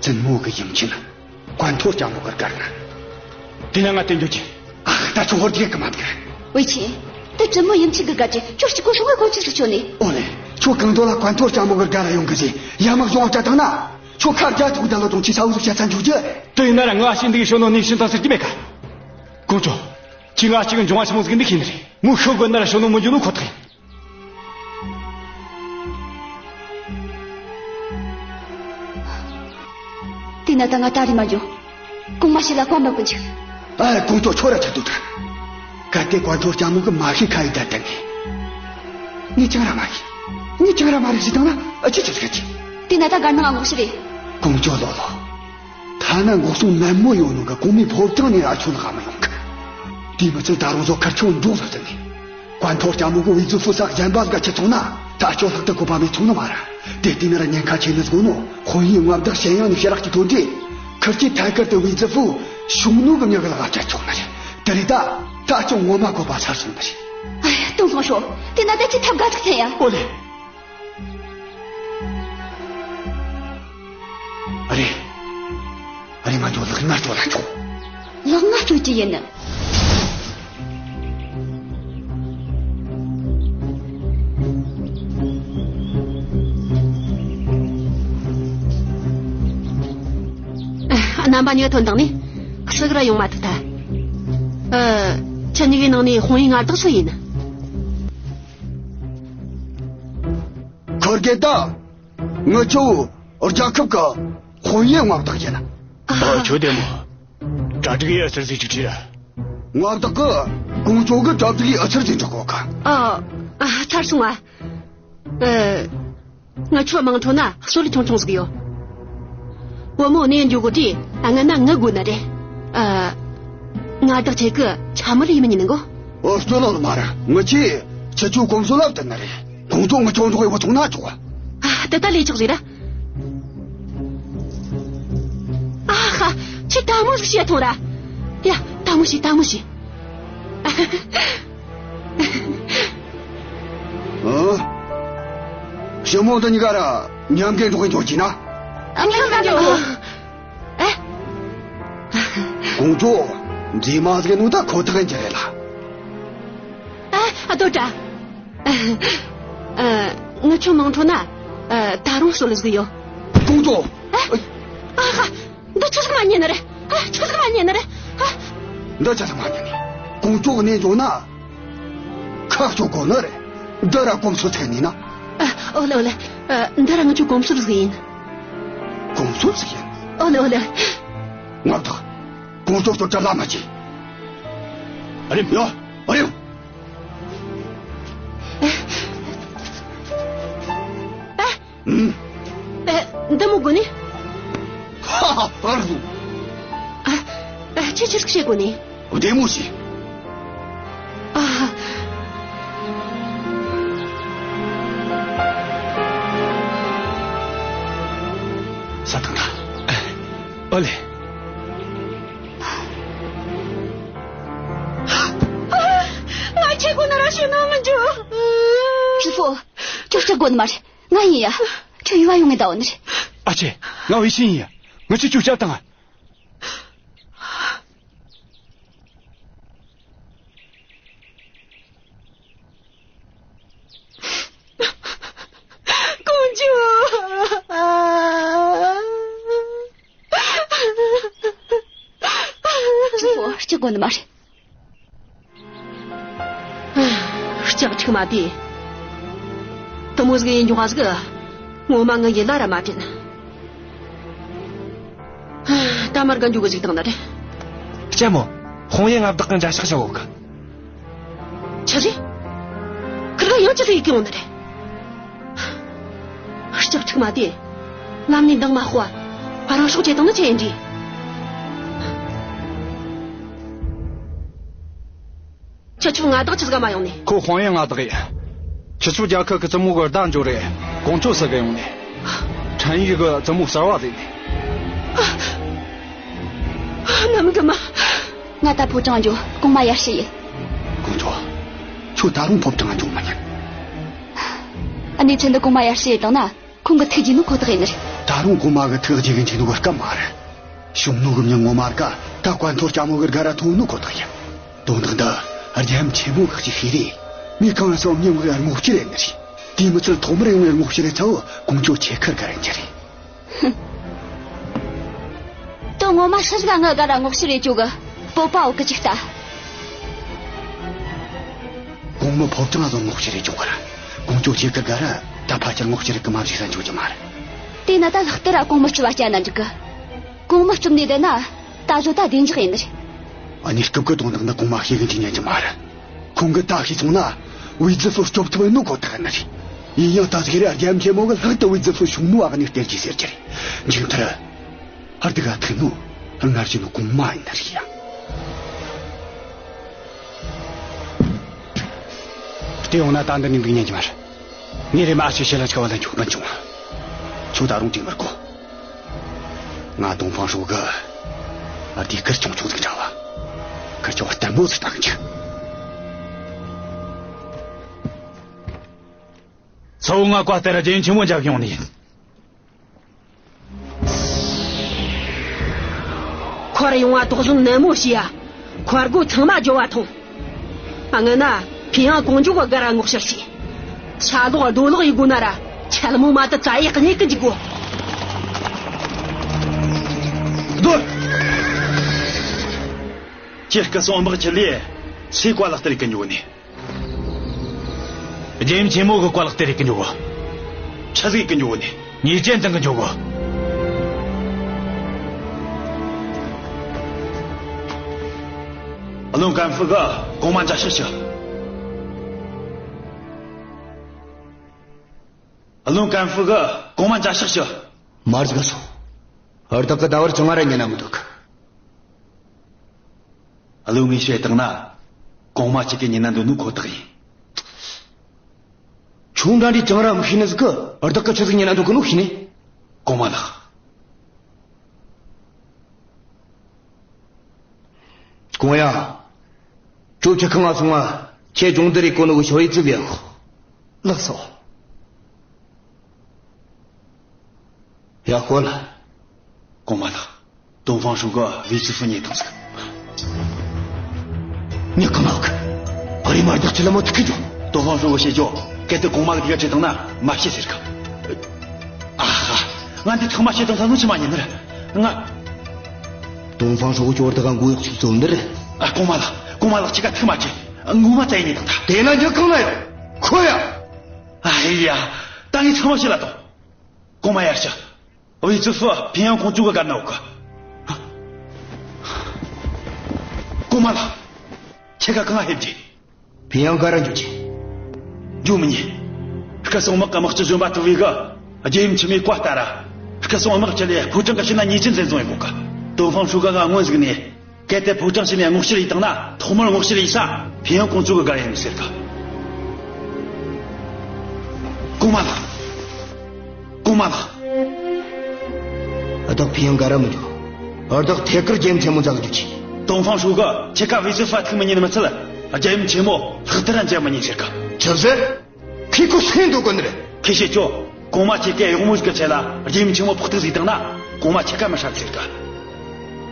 བཙུན་མོ་གི་ཡུམ་ཆེན། ཀོན་ཐོ་ལྕམ་མོ་གི་སྒར་ན། དེ་ན་ང་དེ་འགྱོ་ཆི། ཨ། ད་ཁྱོད་ཧོར་དེ་གི་མ་འདུག་ཝེ་ཆིན། དེ་བཙུན་མོ་ཡུམ་ཆེན་གི་སྒར་ཆི། ཁྱོད་གཅིག་པོ་སོང་ངས་གོ་ཆི་ཟིག་ཆོད་ནི། ཨོ་ལེ། ཁྱོད་གང་དོ་ལ་ཀོན་ཐོ་ལྕམ་མོ་གི་སྒར་ལ་ཡོང་གི་ཟེ། ཡ་མ་གཞུང་བ་བྱ་བཏང་ན། ཁྱོད་ཁ་རྒྱ་ཐུག་ད་ལོ་དང་ཁྱི་ས་འུ་ཟིག་བྱ་ཚན་འཇུག་རྒྱུ། དེ་ཡིན་ན་ར་ང་ཤིན་དེ་གི་ཞོ་ནོ་ནི་ཤིན་ཐང་ཟེར་གི་མེད་ག་ཀོང་ཇོ། ཁྱི་ང་གཅིག་འབྱུང་བ་ཆི་མོ་ཟིག་འདི་ཤེས་ནི་རེད། མོ་ཤོད་དགོས་ན་ར་ཞོ་ནོ་མི་འཇུ་ནོ་ཁོ་ཐག་ཡིན། དེ་ན་ད་ང་ད་རེས་མ་འགྱོ། གོང་མ་ཞིག་ལ་བཀའ་མ་ཀུན་ཅིག་ཨ། ཀོང་ཇོ་ཁྱོད་ར་ཆ་དུ་ད། གལ་ཏེ་ཀོན་ཐོ་ལྕམ་མོ་གི་མ་ཤེས་ཁ་ཡི་ད་ད་ནི། ངས་ཅང་ར་མ་ཡིན། ངས་ཅང་ར་མ་རེད་ཟེར་བཏང་ན་ཨ་ཅི་ཆི་ཟིག་ཅི། དེ་ན་ད་སྒར་ནང་ང་ངོ་ཤེས་རེད། ཀོང་ཇོ་ལོ་ལོ། ཐ་ན་འགོག་སྲུང་ནན་མོ་ཡོད་ནོ་གི་གོང་མའི་ཕོ་བྲང་ནས་ར་ཁྱོད་ལ་ཧ་མི་ཡོང་གི་དེ་མི་ཚད་ད་རུང་བཟོ་ཁར་ཁྱོད་འགྲོ་ཟེར་ཟེར་ནས། ཀོན་ཐོ་ལྕམ་མོ་གི་ཝེ་ཙི་ཧྥུ་ས་གཞན་པ་ཟིག་ག་ཁྱེར་སོང་ན་ད་ཁྱོད་ལྷག་ཏུ་གོ་བ་མེད་སོང་ནི་མ་ར། དེ་དུས་ན་ར་ཉེན་ཁ་ཆེ་ནི་ཟིག་ནོ། དཔོན་ཡིག་མངའ་བདག་ཞན་ཡང་ནི་ཞེ་རག་གི་ཐོན་དུས། ཁིར་གྱིས་ཐད་ཀར་དུ་ཝེ་ཙི་ཧྥུ་ཞུང་ནུ་གི་མྱི་གི་ལག་ག་བཅད་ཆོག་ནི་རེད། དེ་རིགས་ད་ད་ཁྱོད་ངོ་མ་གོ་བ་ཚར་སོང་ནི་རེད། ཨ་ཡ། ཏོང་ཧྥང་ཧྲོ། དེ་ན་ད་ཁྱི་ཐབས་དགའ་ཐག་འཐེན་ཡ། ཨོ་ལེ། ཨ་རེ། ཨ་རེ། མ་འགྱོ། ལག་ང་སྤྲོད་ལ་ཆོག་ལག་ང་སྤྲོད་ཀྱི་ཡིན། རྣམ་པ་གཉིས་ཐོན་དང་ནི་ཟིག་ར་ཡོང་མ་ཐུབ་ཐལ། ཨ། ཁྱེད་གཉིས་ཀའི་ནང་ནས་ཧོང་ཡི་མངའ་བདག་སུ་ཡིན། ཁོར་གེ་ད། ངི་ཆོ་རྒྱལ་ཁབ་ཀྱི་དཔོན་གཡོག་མངའ་བདག་ཡིན། ཨ། ཁྱོད་བདེ་མོ། གྲ་སྒྲིག་ཡས་ཨུ་ཚུགས་ཟིག་ཅིག་བྱོས། མངའ་བདག་གིས་ཀོང་ཇོ་གི་གྲ་སྒྲིག་ཡས་ཨུ་ཚུགས་ཟིག་འཇོག་གོ་གི། ཨ། ཨ། ཚར་སོང་ཨ། ཨ། ངི་ཆོ་དམངས་ཁྲོད་ན་སྲོལ་ཆུང་ཆུང་ཟིག་ཡོད། བུ་མོ་གནས་འགྱོ་གོ་དུས་སྔ་ན་ངུ་དགོས་ནི་རེད། ཨ། མངའ་བདག་ཁྱེད་ཀྱིས་ཆ་མི་ལ་ཡིད་མི་ཉན་གོ། ཨོ། སྲོལ་ལ་མ་ར། ངི་ཆོས་ཁྱེད་ཆོའི་གོམས་སྲོལ་ལ་བསྟུན་ནི་རེད། ཁོང་ཚོ་ངི་ཆོ་འགྲོགས་ཡོད་པ་ཐོང་ན་ཆོག་ཨ། དེ་ད་ལས་ཆོག་ཟིག་ར། ཨ་ཧ། ཁྱོས་དལ་མོ་ཟིག་བྱས་ཐོངས་ར། ཡ། དལ་མོ་བྱོས། དལ་མོ་བྱོས། ཨ། ཞི་མོ་འདི་གཉིས་ཀ་ར་མཉམ་གི་འགྲོགས་གི་འགྱོ་རྒྱུ་ན། ཨ། ཁྱོད་མ་འགྱོ། ཨ། ཀོང་ཇོ། མཛེས་མ་ཟིག་ནོ་ད་ཁོ་ཐག་ཡིན་རྒྱུ་རེད་ལ། ཨ། ཨ། དོ་ཏྲ། ཨ། ངི་ཆོ་མང་ཁྲོ་ན། ཨ། ད་རུང་སྲོལ་ཟིག་ཡོད། ཀོང་ཇོ། ཨ། ཨ་ཧ། འདི་ཆི་ཟིག་མ་ཉན་ནི་རེད། ཨ། ཆི་ཟིག་མ་ཉན་ནི་རེད། ཨ། འདི་ཆི་ཟིག་མ་ཉན་ནི། ཀོང་ཇོ་གི་ནས་འཇོག་ན། ཁ་སྐྱོ་གོ་ནི་རེད། འདི་ར་གོམས་སྲོལ་ཚད་ནི་ན། ཨ། ཨོ་ལེ་ཨོ་ལེ། ཨ། འདི་ར་ངི་ཆོ་གོམས་སྲོལ་ཟིག་ཡིན། གོམས་སྲོལ་ཟིག་ཡིན། ཨོ་ལེ་ཨོ་ལེ། ང་བདག་ཀོང་ཇོ་ལྟོ་གྲ་ལ་མ་བྱེད། ཨ་རེམ་ཡོ། ཨ་རེམ། ཨ། ཨ། འདི་མོ་དགོས་ནི། ཧ་ཧ། ཨ་རུ། ཨ། ཨ། ཁྱེད་ཆི་ཟིག་བྱེད་དགོས་ནི། བདེ་མོ་བྱོས། ཨ། ས་ཐང་ད། ཨོ་ལེ། ང་ཁྱེད་ཁོ་ན་ར་ཤོད་ན་མི་འཇུག། ཞི་ཧྥུ། ཁྱོད་སྐྲག་དགོས་ནི་མ་རེད། ང་ཡིན་ཡ། ཁྱོད་ཡུལ་བ་ཡོང་ངེ་ད་འོ་ནི་རེད། ཨ་ཅེ། ང་བའི་ཤིན་ཡིན་ཡ། ང་ཆི་ཅུ་ཞབས་དང་ང་། ཀོང་ཇོ། ཞི་ཧྥུ། སྐྲག་དགོས་ནི་མ་རེད། ལྕགས་ཁྲིག་མ་དེ། དེ་མོ་ཟིག་ཡིན་འཇོག་ག་ཟིག་ངོ་མ་ངི་ཡིད་ལ་ར་མ་དྲན། ད་མར་ག་འཇུག་གི་ཟིག་བཏང་ན་རེད། ལྕམ་མོ། ཧོང་ཡེ་མངའ་བདག་གི་འཇའ་ཤག་བྱ་གོ་གི། ཆི་རེད། ཁིར་ག་ཡང་ཅི་ཟིག་ཡིན་གི་ཡོང་ནི་རེད། ལྕགས་ཁྲིག་མ་དེ། ལམ་ནས་འདང་མ་ཤོག་བ། རང་སྲོག་བཅད་བཏང་ནི་ཆི་ཡིན་དྲིས། ཁྱེད་ཆོ་མངའ་བདག་ཆི་ཟིག་ག་མ་ཡོང་ནི། ཁོ་ཧོང་ཡེ་མངའ་བདག་ཡིན། ཁྱེད་ཆོ་རྒྱལ་ཁབ་ཀྱི་བཙུན་མོ་གི་བརྡ་འབྱོར་རེ་ཀོང་ཇོ་ཟེར་གི་ཡོང་ནི། ཁྲན་ཡུས་གི་བཙུན་མོ་གསར་བ་ཟིག་ནི། ནམ་གི་མ། ང་ད་ཕོ་བྲང་འགྱོ། གོང་མ་ཡར་ཞུ་ཡེ། ཀོང་ཇོ། ཁྱོད་ད་རུང་ཕོ་བྲང་འགྱོ་མི་ཉན། གནས་ཚུལ་འདི་གོང་མ་ཡར་ཞུ་ཡེ་བཏང་ན། ཁོང་གི་ཐུགས་རྗེ་ནི་ཁོ་ཐག་ཡིན་ནི་རེད། ད་རུང་གོང་མ་གི་ཐུགས་རྗེ་གི་འཇིགས་ནོ་གི་སྐབས་མ་རེད། ཞུང་ནུ་གི་མྱི་ངོ་མ་ར་ག་ད་བཀའ་འཐོར་ལྕམ་མོ་གི་སྒར་ར་ཐོན་ནོ་ཁོ་ཐག་ཡིན། དོན་དག་འདི་རྒྱལ་ཡུམ་ཆེན་མོ་གི་ཅིག་ཤེས་རེ། མི་གང་སོ་མྱི་ངོ་གི་ངོ་ཤེས་རེད་ནི་རེད། དེ་མི་ཚད་ཐོག་མར་ཡོང་ངི་ངོ་ཤེས་རེ་ཚ་བོ་ཀོང་ཇོ་ཁྱེད་ཁར་ག་རེ་འཇི་རེད། དོ་ངོ་མ་ཧྲི་ཟིག་ང་ག་ར་ངོ་ཤེས་རེ་ཅོ་གི། སྤོབས་པ་འོ་གི་ཅིག་ལྟ། གོང་མ་ཕོ་བྲང་ང་ཟོ་ངོ་ཤེས་རེ་ཅོ་གི་ར། ཀོང་ཇོ་ཁྱེད་ཁར་ག་ར་ད་ཕལ་ཆེར་ངོ་ཤེས་རེ་གི་མ་བཞེས་ས་འཇོག་རྒྱུ་མ་རེད། དེ་ན་ད་ལྷག་ཏུ་ར་གོང་མ་རྩུབ་བ་སྐྱ་ན་འགྲིག་གི། གོང་མ་རྩུབ་ནས་བསྡད་ན་ད་བཟོ་ད་བདེ་འཇགས་ཡིན་ནི་རེད། ཨ་ནི་སྐབས་ཀྱི་དོན་དག་འདི་གོང་མ་ཤེས་གི་འཇི་ཉན་གི་མ་རེད། ཁོང་གི་ད་ཤེས་སོང་ན་ཝེ་ཙི་ཧྥུ་སྐྱོབ་ཐུབ་ནོ་ཁོ་ཐག་ནི་རེད། ཡིན་ཡང་ད་ཟིག་ར་རྒྱལ་ཡུམ་ཆེན་མོ་གི་ལྷག་ཏུ་ཝེ་ཙི་ཧྥུ་ཞུང་ནུ་བ་གི་ནི་སྟེར་གྱི་ཟེར་གྱི་རེད། མཇུག་མཐར། ཧར་དི་ག་ཐུག་ནོ་སྔར་བཞིན་ནོ་གོང་མ་ཡིན་ནི་རེད་ཡ། བལྟས་ཡོང་ན་ད་འདི་ནས་འདུག་ཉན་གྱི་མ་རེད། ངས་རེམ་མ་ཨ་ཅེ་ཞེ་ལ་ཅིག་བ་ལ་འཇུག་མི་འཇུག་ཁྱོད་ད་རུང་དྲིས་མི་དགོ། ང་ཏོང་ཧྥང་ཧྲོས་གི་ཨ་དེ་གུར་ཆུང་ཆུང་ཟིག་འདྲ་བ། གུར་ཆུང་བ་ལྟད་མོ་ཟིག་ལྟ་གི་འཇུག་ཚ་བོ་ང་བཀའ་ལྟར་རྒྱལ་ཡུམ་ཆེན་མོ་མཇལ་གི་ཡོང་ནི་ཡིན། ཁོ་ར་ཡོང་བ་དོགས་ཟོན་ནན་མོ་བྱས་ཡ། ཁོ་སྒོ་ཚང་མ་རྒྱོབ་བ་ཐོངས། ཨ། ངན་ན་ཕིན་ཡང་ཀོང་ཇོ་གི་སྒར་ར་ངོ་ཤེས་བྱོས། ཆ་ལོག་རྡོ་ལོག་ཡེད་དགོས་ན་ར་ཆལ་མོ་མ་དེ་ཙ་ཡེ་གནས་གི་འཇུག་གོ། སྡོད། ཁྱེད་སྐུ་སྲུང་དམག་ཁྲིད་ལས་སུའི་བཀའ་ལག་བསྟར་གི་འགྱོ་ནི། རྒྱལ་ཡུམ་ཆེན་མོ་གི་བཀའ་ལག་དེ་རིག་གི་འཇུག་གོ། ཆི་ཟིག་གི་འཇུག་གོ་ནི། ཉེས་ཅན་དང་གི་འཇུག་གོ། བློན་ཀན་ཧྥུ་གིས་གོང་མ་མཇལ་ཕྱག་ཞུ། བློན་ཀན་ཧྥུ་གིས་གོང་མ་མཇལ་ཕྱག་ཞུ། མར་ཟིག་ག་སོང་། ཨར་བདག་གི་ཟླ་བར་ཅང་ར་ཉན་ན་མི་འདུག། བློན་ངས་བཤད་བཏང་ན། གོང་མ་གཅིག་གི་ཉན་ན་འདུག་ནོ་ཁོ་ཐག་ཡིན། ཁྱོད་འདྲ་འདྲའི་ཅང་ར་མི་ཤེས་ནི་ཟིག་གིས་ཨར་བདག་གིས་ཆི་ཟིག་ཉན་ན་འདུག་གི་ནོ་ཤེས་ནི། གོང་མ་ལགས། ཀོང་ཡ། ཁྱོད་ཁྲི་ཁང་ང་སོང་ང་ཁྱེད་སྦྱོང་བརྡར་རེ་གོ་ནོ་གི་ཞོ་ཡི་རྩིབ་ཡ་ཤོག། ལགས་སོ། ཡ། ཤོད་ལ། གོང་མ་ལགས། ཏོང་ཧྥང་ཧྲོས་གིས་ཝེ་ཙི་ཧྥུ་རྙེད་བཏང་ཟིག། ཉི་གང་ལགས། ཨ་རི་མར་བདག་ཅི་ལ་མོ་ཐུག་གི་འཇོག། ཏོང་ཧྥང་ཧྲོས་གིས་བཤད་རྒྱུ། གལ་ཏེ་གོང་མ་ལགས་འདི་ག་ཁྲིད་བཏང་ན་མ་བཤད་ཟེར་གི། ཨ་ཧ། ང་འདི་ཚང་མ་བཤད་བཏང་ས་ནོ་ཆི་མ་ཉན་ནི་རེད། ང་། ཏོང་ཧྥང་ཧྲོས་གིས་ཁྱོད་བདག་ག་མགོ་གཡོག་ཅིག་བཙོ་ནི་རེད། ཨ། གོང་མ་ལགས། གོང་མ་ལགས། ཁྱེད་ཀ་ཐུགས་མ་ཆེ། ངོ་མ་བཙལ་ནས་བཏང་ཐལ། དེ་ན་ཉི་གང་ན་ཡོད། ཁོ་ཡ། ཨ་ཧེ་ཡ། ད་ངས་ཚང་མ་བཤད་ལ་དོ། གོང་མ་ཡར་ཞུ། ཝེ་ཙི་ཧྥུ་ཕིན་ཡང་ཀོང་ཇོ་གི་སྒར་ན་ཡོད་གི། གོང་མ་ལགས། ཁྱེད་ཀ་གང་ང་ཕེབས་རྒྱུ། ཕིན་ཡང་ག་ར་འགྱོ་རྒྱུ། འགྱོ་མི་ཉན། སྐུ་སྲུང་དམག་གི་དམག་སྤྱི་གཞོན་པ་ཏུ་ཝེ་གིས་རྒྱལ་ཡུམ་ཆེན་མོའི་བཀའ་ལྟར། སྐུ་སྲུང་དམག་ཁྲིད་ལས་ཕོ་བྲང་གི་ཕྱི་ན་ཉེས་ཅན་འཛིན་བཟུང་ཡེ་གོ་གི། ཏོང་ཧྥང་ཧྲོས་གིས་ང་སྔོན་ཟིག་ནས། གལ་ཏེ་ཕོ་བྲང་ཕྱི་ནས་སྔོག་བཤེར་ཡེ་བཏང་ན། ཐོག་མར་སྔོག་བཤེར་ཡེ་ས་ཕིན་ཡང་ཀོང་ཇོ་གི་སྒར་ཡིན་ཟེར་གི། གོང་མ་ལགས། གོང་མ་ལགས། བདག་ཕིན་ཡང་ག་ར་མི་འགྱོ། བདག་ཐད་ཀར་རྒྱལ་ཡུམ་ཆེན་མོ་མཇལ་གི་འགྱོ་རྒྱུ། ཏོང་ཧྥང་ཧྲོས་གིས་ཁྱེད་ཀ་ཝེ་ཙི་ཧྥུ་ཐུག་མི་ཉན་ནི་མི་ཚད། རྒྱལ་ཡུམ་ཆེན་མོ་ལྷག་ཏུ་ར་མཇལ་མི་ཉན་ཟེར་གི། ཆི་ཟེར། ཁོས་ཁོ་སུ་ཡིན་འདོད་གོ་ནི་རེད། ཁོས་བཤད་རྒྱུ། གོང་མ་ཁྱེད་ཀས་གཡོག་མོ་ཞིག་གི་ཆེད་ལ་རྒྱལ་ཡུམ་ཆེན་མོ་ཕོག་ཐུག་ཟིག་བཏང་ན། གོང་མ་ཁྱེད་ཀ་མི་སྲབ་ཟེར་གི།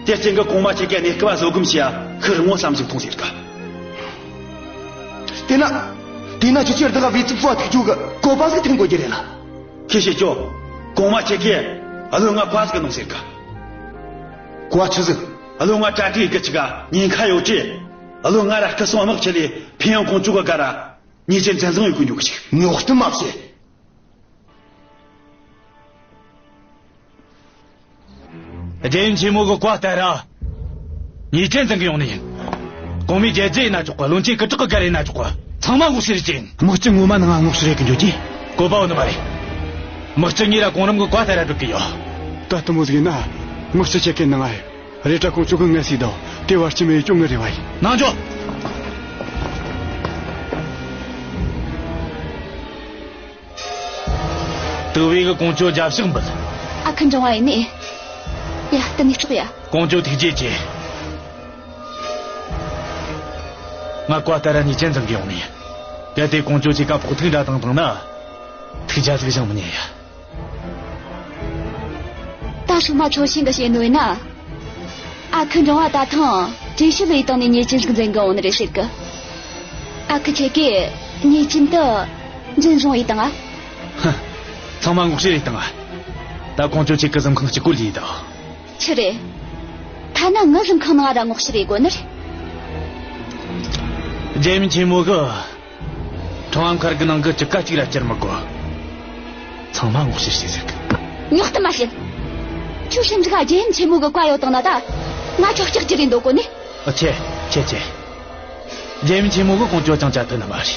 དེ་རྐྱེན་གིས་གོང་མ་ཁྱེད་ཀས་གནས་སྐབས་བ་བཟོད་སྒོམ་བྱས་ཡ་ཤི་རུང་ངོ་བསམ་ཟིག་ཐོངས་ཟེར་གི། དེ་ན། དེ་ན་ཁྱེད་ཀྱིས་བདག་ག་ཝེ་ཙི་ཧྥུ་ཐུག་རྒྱུ་གི་བཀོད་པ་ཟིག་འཐེན་དགོས་རྒྱུ་རེད་ལ། ཁོས་བཤད་རྒྱུ། གོང་མ་ཁྱེད་ཀས་བློན་ང་བཀའ་ཟིག་གནང་ཟེར་གི། བཀའ་ཆི་ཟིག། བློན་ང་གྲ་སྒྲིག་གི་ཅིག་ག་ཉེན་ཁ་ཡོད་ཀྱི། བློན་ང་ར་སྐུ་སྲུང་དམག་ཁྲིད་ལས་ཕིན་ཡང་ཀོང་ཇོ་གི་སྒར་ར། ཉེས་ཅན་འཛིན་བཟུང་ཡེ་གོ་འགྱོ་གི་ཆུགས། ཉོག་གཏམ་མ་བཤད། རྒྱལ་ཡུམ་ཆེན་མོ་གི་བཀའ་ལྟར་ར། ཉེས་ཅན་འཛིན་གི་ཡོང་ནི་ཡིན། གོང་མའི་རྒྱལ་རྩེ་ཡིན་ན་ཆོག་གི། བློན་ཆེན་སྐུ་དྲག་གི་སྒར་ཡིན་ན་ཆོག་གི། ཚང་མ་སྔོག་བཤེར་ཡེ་རྒྱུ་ཡིན། དམག་སྤྱི་ངོ་མ་ནང་ང་སྔོག་བཤེར་ཡེ་གི་འགྱོ་རྒྱུ། བཀོད་པ་ཡོད་ནི་མ་རེད། དམག་སྤྱི་ངས་ར་གོང་རིམ་གི་བཀའ་ལྟར་ར་སྒྲུབ་གི་ཡོད། ད་དེ་མོ་ཟིག་ཡིན་ན། དམག་སྤྱི་ཁྱེད་ཀྱི་ནང་ང་ཡོད། རེད་དྲ་ཀོང་ཇོ་གིས་ངས་ཟིག་དང་། དེ་བར་ཆད་མེད་ཡེ་རྒྱུ་ངའི་རེ་བ་ཡིན། ནང་འགྱོ། ཏུ་ཝེ་གིས་ཀོང་ཇོ་རྒྱབ་ཕྱོགས་འབུད། ཨ་ཁུ་འབྲིང་བ་ཡིན་ནི། ཡ། དེ་ནས་ཙོག་ཡ། ཀོང་ཇོ་ཐུགས་རྗེ་ཆེ། ང་བཀའ་ལྟར་ར་ཉེས་ཅན་འཛིན་གི་ཡོང་ནི། གལ་ཏེ་ཀོང་ཇོ་ཁྱེད་ཀ་ཕོག་ཐུག་འདྲ་བཏང་བཏང་ན། ཐུགས་རྒྱལ་ཟིག་བཞེངས་མི་ཉན་ཡ། ད་སོ་མ་ཚོ་ཤིང་གི་བཤད་ནོ་ཡིན་ན། ཨ་ཁུ་འབྲིང་བ་ད་ཐེངས་གྲོས་བཤད་ལས་བཏང་ནས་ཉེས་ཅན་ཟིག་འཛིན་གི་འོང་ནི་རེད་ཟེར་གི། ཨ་ཁུ་ཁྱེད་ཀས་ཉེས་ཅན་དེ་འཛིན་བཟུང་ཡེ་བཏང་ང་། ཧ། ཚང་མ་སྔོག་བཤེར་ཡེ་བཏང་ང་། ད་ཀོང་ཇོ་ཁྱེད་ཀྱི་གཟིམ་ཁང་གཅིག་པོ་ལ་ཡོད་དོ། ཆི་རེད། ཐ་ན་ངའི་གཟིམ་ཁང་ནང་ར་སྔོག་བཤེར་ཡེ་དགོས་ནི་རེད། རྒྱལ་ཡུམ་ཆེན་མོ་གིས། ཁྲང་ཨན་མཁར་གི་ནང་གི་ཅི་ག་ཅིག་ར་བསྐྱུར་མི་དགོས། ཚང་མ་སྔོག་བཤེར་བྱོས་ཟེར་གི། ཉོག་གཏམ་མ་བཤད། ཁྱོད་ཞིབ་འཇུག་ག་རྒྱལ་ཡུམ་ཆེན་མོ་གི་བཀའ་ཡོད་དང་ན་ད། ང་ཁྱོད་སྐྲག་རྒྱུ་རེད་འདོད་གོ་ནི། ཨ། ཆེ། ཆེ། ཆེ། རྒྱལ་ཡུམ་ཆེན་མོ་གིས་ཀོང་ཇོ་ཅང་ཅང་ཐུབ་ནི་མ་རེད།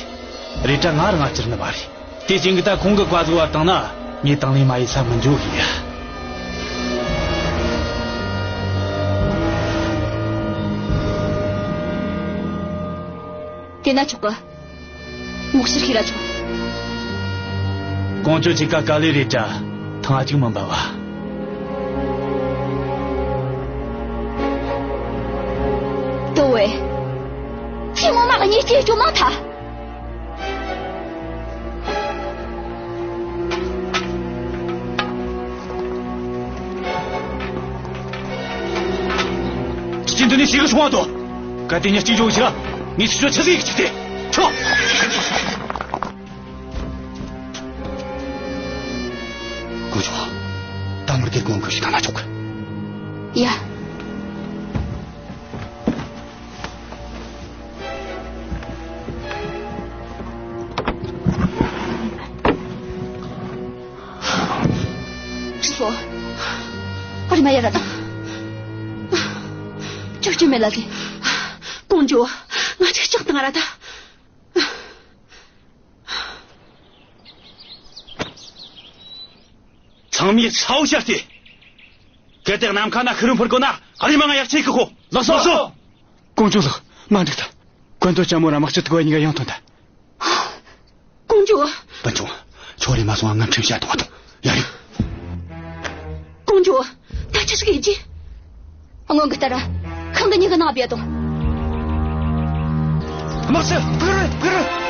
རེད་དྲ་ང་རང་ང་བསྐྱུར་ནི་མ་རེད། དེ་རྐྱེན་གིས་ད་ཁོང་གི་བཀའ་ཟིག་བར་བཏང་ན། ངས་དང་ལེན་མ་ཡེ་ས་མི་འགྱོ་གི་ཡ། དེ་ན་ཆོག་གི། སྔོག་བཤེར་ཤེས་ར་ཆོག། ཀོང་ཇོ་ཁྱེད་ཀ་དཀའ་ལས་རེད་དྲ་ཐང་ང་ཅིག་མི་འབབ་བ། ཏུ་ཝེ། ཁྱོས་ངོ་མ་ཉེས་ཅན་ཅོ་མང་ཐལ། ཁྱེད་འདི་ནས་ཞིག་གི་སོང་བ་དོ། གལ་ཏེ་ཉིན་གཅིག་འཇོག་ཞིག་ལ། ངས་ཁྱེད་ཆོ་ཆི་ཟིག་ཡེ་གི་ཆུགས་ཏེ། ཁྱོ། ཀོང་ཇོ། ད་མུར་དེ་གོང་གི་ཞིག་ག་ན་ཆོག་གི། ཡ། ཁྲི་ཧྥོ། ཨ་རི་མ་ཡ་ར་དང་། ཅོག་ཅོ་མེད་ལ་ཟེ། ཀོང་ཇོ། ང་ཅིག་ལྕགས་དང་ར་ད། ཚང་མས་ཚ་བོ་བྱས་ཏེ། གལ་ཏེ་ནམ་མཁའ་ན་ཤི་རུ་འཕུར་དགོས་ན། ཨ་རི་མ་ང་ཡག་ཆེ་གི་ཤོག་ལགས་སོ། ལགས་སོ། ཀོང་ཇོ་ལགས། མ་འགྲིག་ད། ཀོན་ཏོ་ལྕམ་མོ་ར་དམག་སྤྱི་ཐུག་པ་གཉིས་ཀ་ཡང་ཐོན་ད། ཀོང་ཇོ། སྤུན་ཆུང་། ཁྱོད་རེམ་མ་སོང་ང་ངམ་ཁྲིམས་བཤད་གཏོང་བ་དང་། ཡ་རེད། ཀོང་ཇོ། ད་ཆི་ཟིག་ཡེ་རྒྱུ། སྔོན་གི་ལྟར། ཤིང་གི་ཉི་གི་ནང་བསྡད་དང་། དམག་སྤྱི། ཕུད་རོགས། ཕུད་རོགས།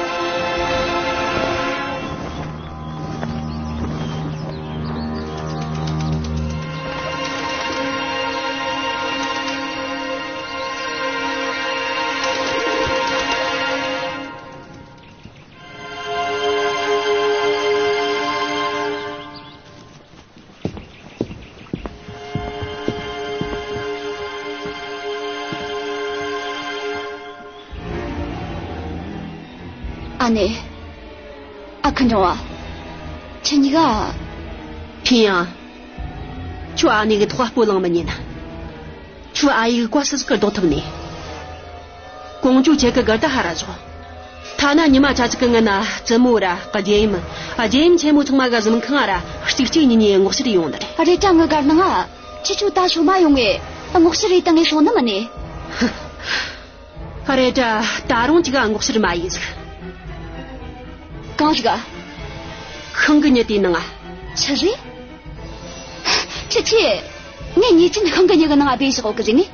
ཨ་ནེ། ཨ་ཁུ་འབྲིང་བ། ཁྱེད་གཉིས་ཀ། ཕིན་ཡང་། ཁྱོད་ཨ་ནེ་གི་ཐོག་སྤོ་ལངས་མི་ཉན། ཁྱོད་ཨ་ཡེ་གི་བཀའ་སུ་ཟིག་གི་ལྡོག་ཐུབ་ནས། ཀོང་ཇོ་ཁྱེད་ཀྱི་གར་ད་ཧ་ར་ཟོ། ཐ་ན་ཉི་མ་ཆ་ཅིག་གི་སྔོན་ན་བཙུན་མོ་ར་རྒྱལ་ཡུམ། རྒྱལ་ཡུམ་ཆེན་མོ་ཚང་མ་གི་གཟིམ་ཁང་ར་གཅིག་གཅིག་གཉིས་གཉིས་ངོ་ཤེས་ཡོང་ནི་རེད། རེད་དྲ་ངི་གར་ནང་ང་། ཁྱེད་ཆོ་ད་ཤོ་མ་ཡོང་ངེ་ངོ་ཤེས་རེ་བཏང་ངེ་སོང་ནི་མིན་ནི། རེད་དྲ་ད་རུང་ཅིག་ག་ངོ་ཤེས་མ་ཡེ་ཟིག་གང་ཟིག་ག་ཤིང་གི་ཉི་དེའི་ནང་ང་། ཆི་རེད། ཁྱེད་ཆོས། ངས་ཉེས་ཅན་ཤིང་གི་ཉི་གི་ནང་ང་སྦས་བཞག་ཡོད་གི་ཟེར་ནི།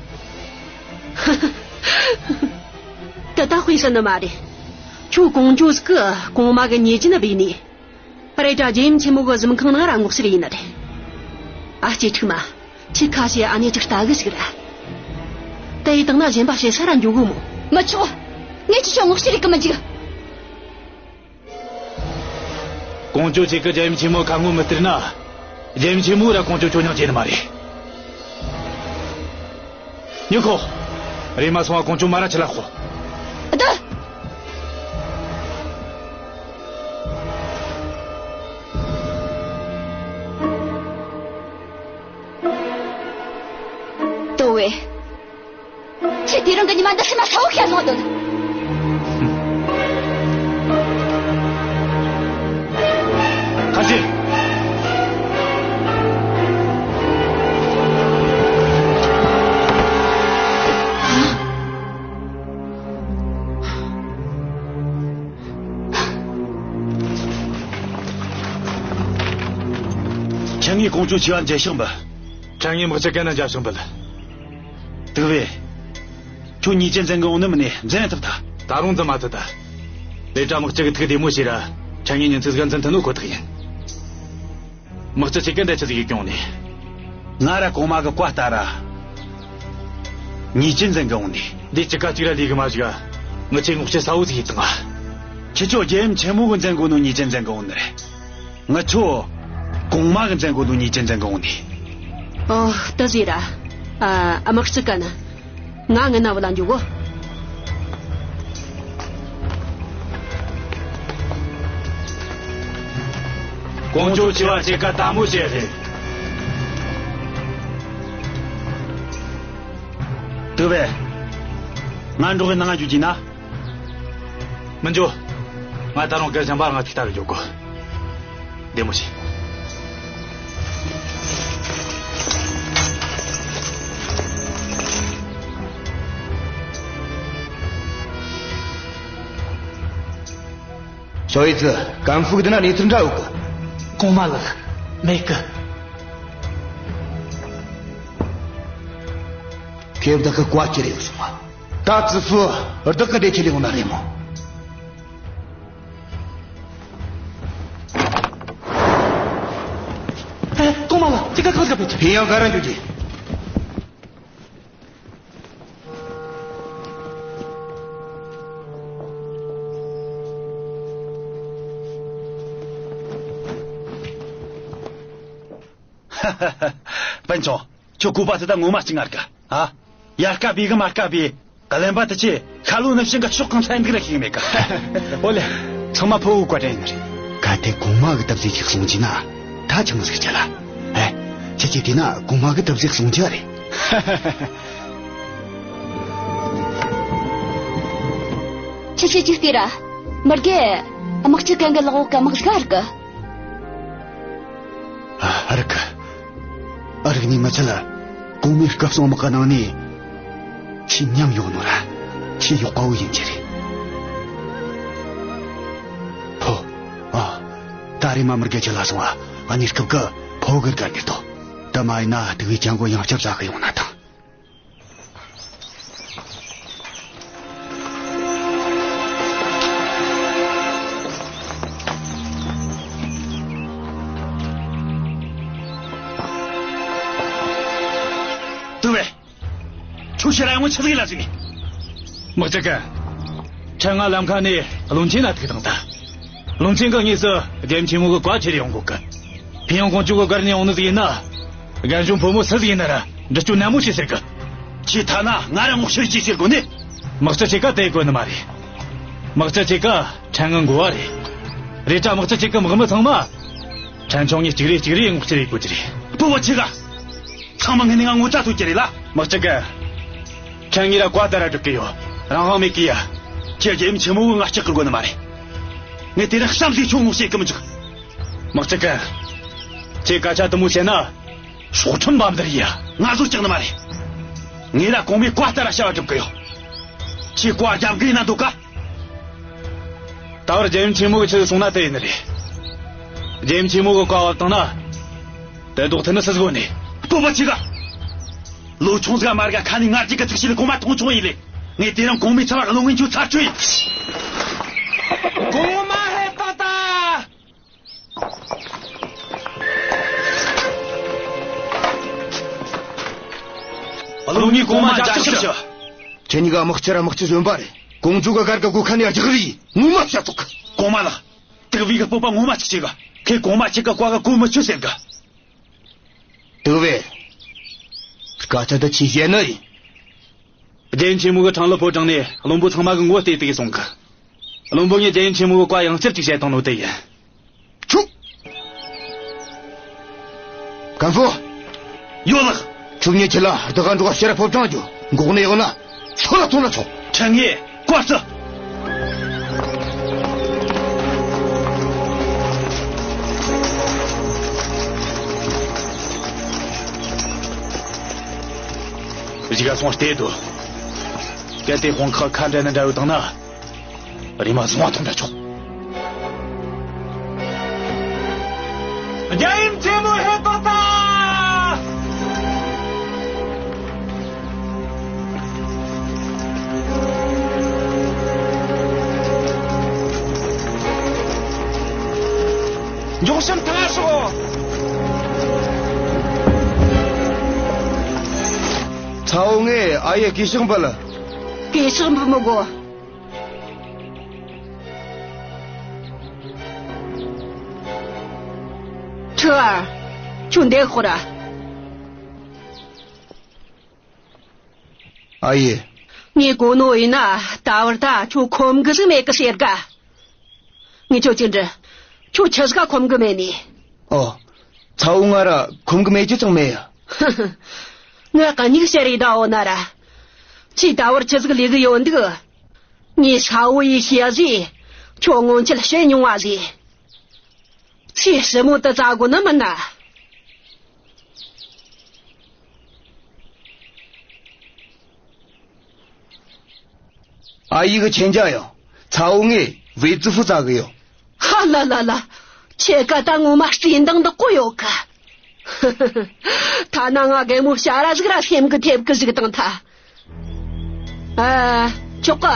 དེ་ད་དཔེ་བཤད་ནི་མ་རེད། ཁྱོད་ཀོང་ཇོ་ཟིག་གིས་གོང་མ་གི་ཉེས་ཅན་སྦས་ནས། རེད་དྲ་རྒྱལ་ཡུམ་ཆེན་མོ་གི་གཟིམ་ཁང་ནང་ར་ངོ་ཤེས་ཡེ་ནི་རེད། ཨ་ཅེ་ཁྲིག་མ། ཁྱོས་ཁ་ཤས་ཨ་ནེ་ཅིག་ལྟ་གི་ཟིག་ར། དེ་ཡི་དང་ན་གཞན་པ་བཤད་ས་ར་འགྱོ་གོ་མོ། མི་ཆོག་ངས་ཁྱེད་ཆོ་ངོ་ཤེས་རེ་གི་མི་འཇུག་ཀོང་ཇོ་ཁྱེད་ཀྱིས་རྒྱལ་ཡུམ་ཆེན་མོ་ཁ་ངོ་མི་སྟེར་ན། རྒྱལ་ཡུམ་ཆེན་མོ་ར་ཀོང་ཇོ་ཁྱོ་མྱིང་བརྗེད་ནི་མ་རེད། ཉོ་ཁོ། རེམ་མ་སོང་ང་ཀོང་ཇོ་མ་ར་ཁྲིད་ལ་ཤོག་བདག་ཏོ་ཝེ། ཁྱེད་དེ་རིང་གི་ཉི་མ་འདི་ཕྱི་མ་ཧྲ་བོ་ཤར་མ་དོན། ཁ་ཆེ། ཁྱེད་ངས་ཀོང་ཇོ་ཆེ་བ་མཇལ་ཕྱག་འབུལ། ཁྱེད་ངས་དམག་སྤྱི་ཀན་ན་མཇལ་ཕྱག་འབུལ། དུག་བེ། ཁྱོད་ཉེས་ཅན་འཛིན་གི་འོང་ནི་མིན་ནས་འཛིན་ཐུབ་ཐལ། ད་རུང་འཛིན་མ་ཐུབ་ཐལ། རེད་དྲ་དམག་སྤྱི་གིས་ཐུགས་བདེ་མོ་བྱོས་ར། ཁྱེད་ངས་ཉིན་ཅིག་ག་འཛིན་ཐུབ་ནོ་ཁོ་ཐག་ཡིན། དམག་སྤྱི་ཁྱེད་ཀ་འདི་ཆི་ཟིག་ཡེ་གི་ཡོང་ནི། ང་ར་གོང་མ་གི་བཀའ་ལྟར་ར། ཉེས་ཅན་འཛིན་གི་འོང་ནི། འདི་གཅིག་ག་གཅིག་ར་ལུས་གི་མ་བཅུག་ག་ངི་ཆོས་ངོ་ཤེས་གསལ་བོ་ཟིག་ཡེ་བཏང་ང་། ཁྱེད་ཆོ་རྒྱལ་ཡུམ་ཆེན་མོ་གིས་འཛིན་གོ་ནོ་ཉེས་ཅན་འཛིན་གི་འོང་ནི་རེད། ང་ཆོ་གོང་མ་གིས་འཛིན་གོ་ནོ་ཉེས་ཅན་འཛིན་གི་འོང་ནི། ཨོ། ད་ཟེར་ར། ཨ། དམག་སྤྱི་ཀན། ང་ངི་ན་བུད་ལ་འགྱོ་གོ། ཀོང་ཇོ་ཆེ་བ་ཁྱེད་ཀ་དལ་མོ་བྱོས་རེ། དུག་བེ། ང་འགྲོགས་གི་ནང་ང་འགྱོ་རྒྱུ་ན། མི་འགྱོ། ང་ད་རུང་གར་གཞན་པ་ང་ཅིག་ལྟ་གི་འགྱོ་དགོས། བདེ་མོ་བྱོས། ཞའོ་ཡི་ཙི། ཀན་ཧྥུ་གི་དེ་ན་གནས་ཚུལ་འདྲ་ཡོད་གི། གོང་མ་ལགས། མེད་གི། ཁྱེད་བདག་གི་བཀའ་ཁྱེར་ཡོད་སོང་ང་། ད་ཙི་ཧྥུ་བདག་གི་བདེ་ཁྱེར་ཡོང་ན་རེད་མོ། ཨེ། གོང་མ་ལགས། ཅི་ག་གང་ཟིག་བེད། ཕིན་ཡང་ག་ར་འགྱོ་རྒྱུ། སྤུན་ཆུང་། ཁྱོད་བཀོད་པ་དེ་ད་ངོ་མ་སྤྱི་ངར་གི། ཨ། ཡར་དཀའ་བས་གི་མར་དཀའ་བས། གླེན་པ་དེ་ཆོས་ཤར་ལྷོ་ནུབ་བྱང་གི་ཕྱོགས་གང་ས་ཡིན་འདུག་ར་ཤེས་གི་མེད་གི། ཨོ་ལེ། ཚང་མ་ཕུ་བོའི་བཀའ་དྲིན་ཡིན་ནི་རེད། གལ་ཏེ་གོང་མ་གིས་སྟབས་བདེ་ཞིག་སློང་རྒྱུ་ན་ད་ཆི་མོ་ཟིག་བྱེད་ལ། ཨེ། ཁྱེད་ཀྱིས་བལྟས་ན་གོང་མ་གིས་སྟབས་བདེ་སློང་རྒྱུ་རེད། ཁྱེད་ཆོས་ཅིག་ལྟོས་ར། མི་དགེ། དམག་སྤྱི་ཀན་གི་ལག་འོག་གི་དམག་ཟིག་ཨེ་རིག་གི། ཨ། རིག་གི། ཨ། རིག་ནི་མི་ཚད་ལ། གོང་མའི་སྐུ་སྲུང་དམག་གི་ནང་ནས་ཆེས་ཉམས་ཡོད་ནོ་ར་ཆེས་ཡག་པ་བོ་ཡིན་རྒྱུ་རེད། ཕོ། ཨ། ད་རེམ་མ་མི་དགེ་ཁྲིད་ལ་སོང་ང་། ཨ་ནི་སྐབས་གི་ཕོ་གི་བཀའ་ཉར་ཏོ། དེ་མ་ཡིན་ན་དུག་བེ་ཅང་གོ་ཡང་སྐྱབས་ཟ་གི་ཡོང་ན་ཐང་། དུག་བེ། ཁྱོད་ཕྱིར་ར་ཡོང་ཆི་ཟིག་ལ་ཟིག་ནི། དམག་སྤྱི་ཀན། ཁྱེད་ང་ལམ་ཁ་ནས་བློན་ཆེན་ན་ཐུག་བཏང་ད། བློན་ཆེན་གི་དངོས་སུ་རྒྱལ་ཡུམ་ཆེན་མོ་གི་བཀའ་ཁྱེར་ཡོང་གོ་གི། ཕིན་ཡང་ཀོང་ཇོ་གི་སྒར་ནས་ཡོང་ནི་ཟིག་ཡིན་ན། རྒན་གཞོན་ཕོ་མོ་སུ་ཟིག་ཡིན་ན་ར་འདྲི་གཅོད་ནན་མོ་བྱོས་ཟེར་གི། ཁྱོས་ཐ་ན་ང་ར་ངོ་ཤེས་རེ་བྱོས་ཟེར་གོ་ནི། དམག་སྤྱི་ཁྱེད་ཀ་དེ་གོ་ནི་མ་རེད། དམག་སྤྱི་ཁྱེད་ཀ་ ཕྲན་ངའི་འགོ་བ་རེད། རེད་དྲ་དམག་སྤྱི་ཁྱེད་ཀྱི་དམག་མི་ཚང་མ། ཕྲན་ཆུང་ངས་གཅིག་རེ་གཅིག་རེ་ངོ་སྤྲོད་ཡེད་དགོས་ཀྱི་རེད། སྤོབས་པ་ཆེ་ག་ཚང་མ་ངས་ནི་ང་ངོ་ཚ་ཐུབ་ཀྱི་རེད་ལ། དམག་སྤྱི་གི། ཕྲན་ངས་ར་བཀའ་ལྟར་ར་སྒྲུབ་གི་ཡོད། རང་དབང་མེད་གི་ཡ། ཁྱེད་རྒྱལ་ཡུམ་ཆེན་མོ་གི་ང་སྐྲག་གི་དགོས་ནི་མ་རེད། ངས་དེ་རིང་བསམ་གཟས་ཁྱོད་ངོ་ཤེས་གི་མི་འཇུག་དམག་སྤྱི་གི། ཁྱེད་སྐད་ཆ་དུ་མོ་བཤད་ན། སྲོག་ཁྲིམས་འབབ་འདིར་ཡ། ང་ཚོ་སྐྲག་ནི་མ་རེད། ངས་ར་གོང་མའི་བཀའ་ལྟར་ར་བྱ་བ་སྒྲུབ་གི་ཡོད། ཁྱེད་བཀའ་རྒྱབ་གི་ཡིན་ན་འདོད་ག་ད་བར་རྒྱལ་ཡུམ་ཆེན་མོ་གི་ཆི་ཟིག་གསུངས་ན་དེ་ཡིན་ནི་རེད། རྒྱལ་ཡུམ་ཆེན་མོ་གི་བཀའ་བབས་བཏང་ན། དེ་ལྡོག་ཐུབ་ནི་སུ་ཟིག་ཡོད་ནི། སྤོབས་པ་ཆེ་ག་ལོ་ཆུང་ཟིག་མ་རྒ་ཁ་ནས་ངར་གྱི་གི་ཚིག་ཤི་ལ་གོང་མ་མཐོང་ཆུང་ཡིན་ལེ། ངས་དེ་རིང་གོང་མའི་ཚབ་བློན་ངན་ཁྱོད་ཚར་གཅོད་ཡིན། གོང་མ་ཧེ་ཏོ་ཏ། བློན་ངས་གོང་མ་མཇལ་ཕྱག་ཞུ། ཁྱེད་གཉིས་ཀ་དམག་སྤྱི་ར་དམག་སྤྱི་གཞོན་པ་རེད། ཀོང་ཇོ་གི་སྒར་གི་སྒོ་ཁ་ནས་རྒྱག་རེས་ངོ་མ་བཤད་ཐུབ་གི་གོང་མ་ལགས། དག་བི་གི་སྤོབས་པ་ངོ་མ་ཆག་ཆེ་ག་ཁོས་གོང་མ་ཁྱེད་ཀ་བཀའ་གི་གོ་མི་ཆོད་ཟེར་ག་དག་བི། སྐད་ཆ་འདི་ཆི་བཤད་ནི་ཡིན། རྒྱལ་ཡུམ་ཆེན་མོ་གི་ཁྲང་ལི་ཕོ་བྲང་ནས་བློན་པོ་ཚང་མ་གི་ངོ་བལྟས་ཏེ་གི་སོང་གི་བློན་པོ་ངས་རྒྱལ་ཡུམ་ཆེན་མོ་གི་བཀའ་ཡང་བསྐྱར་ཅིག་བཤད་བཏང་ནོ་དེ་ཡིན། ཁྱོད། ཀན་ཧྥུ། ཡོད་ལགས། ཁྱོད་ངེད་ཆི་ལ་བདག་ག་འགྲོ་ཤེས་ར་ཕོ་བྲང་རྒྱུ་འགོག་ནས་ཡོང་ན་ཚོ་ལ་ཐོང་ན་ཆོག་ཁྲང་ངེ་བཀའ་སྩལ། གཞིས་ཀ་སོང་བལྟས་དུ། གལ་ཏེ་དཔུང་ཁག་ཁ་འདྲ་ནི་འདྲ་ཡོད་དང་ན། རེམ་མ་སོང་བ་ཐོང་འདྲ་ཆོག་རྒྱལ་ཡུམ་ཆེན་མོ་ཧེ་ཏོ་ཏ། མགྱོགས་ཤིག་ཐང་ང་སོང་། ཚ་བོ་ངས་ཨ་ཡེ་གུས་ཕྱག་འབུལ། གུས་ཕྱག་འབུལ་མི་དགོས། ཁྲི་ཨར། ཁྱོད་འདིར་ཤོག་ར། ཨ་ཡེ། ངས་གོ་ནོ་ཡིན་ན་ད་བར་ད་ཁྱོད་ཁོམ་གི་ཟིག་མེད་གི་ཟེར་ག་ངས་ཁྱོད་ཅི་འདྲི། ཁྱོད་ཆི་ཟིག་ག་ཁོམ་གི་མེད་ནི། ཨོ། ཚ་བོ་ང་ར་ཁོམ་གི་མེད་རྒྱུ་ཅང་མེད་ཡ། ཧི་ཧི། ངས་ག་ཉིག་ཟེར་རེ་ད་འོ་ན་ར། ཁྱོས་ད་བར་ཆི་ཟིག་ལས་གི་ཡོད་འདུག་ངས་ཚ་བོ་ཡི་ཤེས་ཟིག་ཁྱོད་སྔོན་ཆད་བཤད་མྱོང་བ་ཟིག་ཚེ་ཞིབ་མོ་དུ་བཙལ་དགོས་ནི་མིན་ན། ཨ་ཡེ་གི་མཁྱེན་རྒྱ་ཡང་། ཚ་བོ་ངས་བེ་ཙི་ཧྥུ་བཙལ་གི་ཡོད། ཧ་ལ་ལ་ལ། ཁྱེད་ཀ་ད་ངོ་མ་སྤྲིན་དང་འདི་ཀོ་ཡོད་གི་ཐ་ན་ང་རྒན་མོ་བྱ་ར་ཟིག་ར་སེམས་གི་ཐེབས་གི་ཟིག་དང་ཐ། ཨ། ཆོག་གི་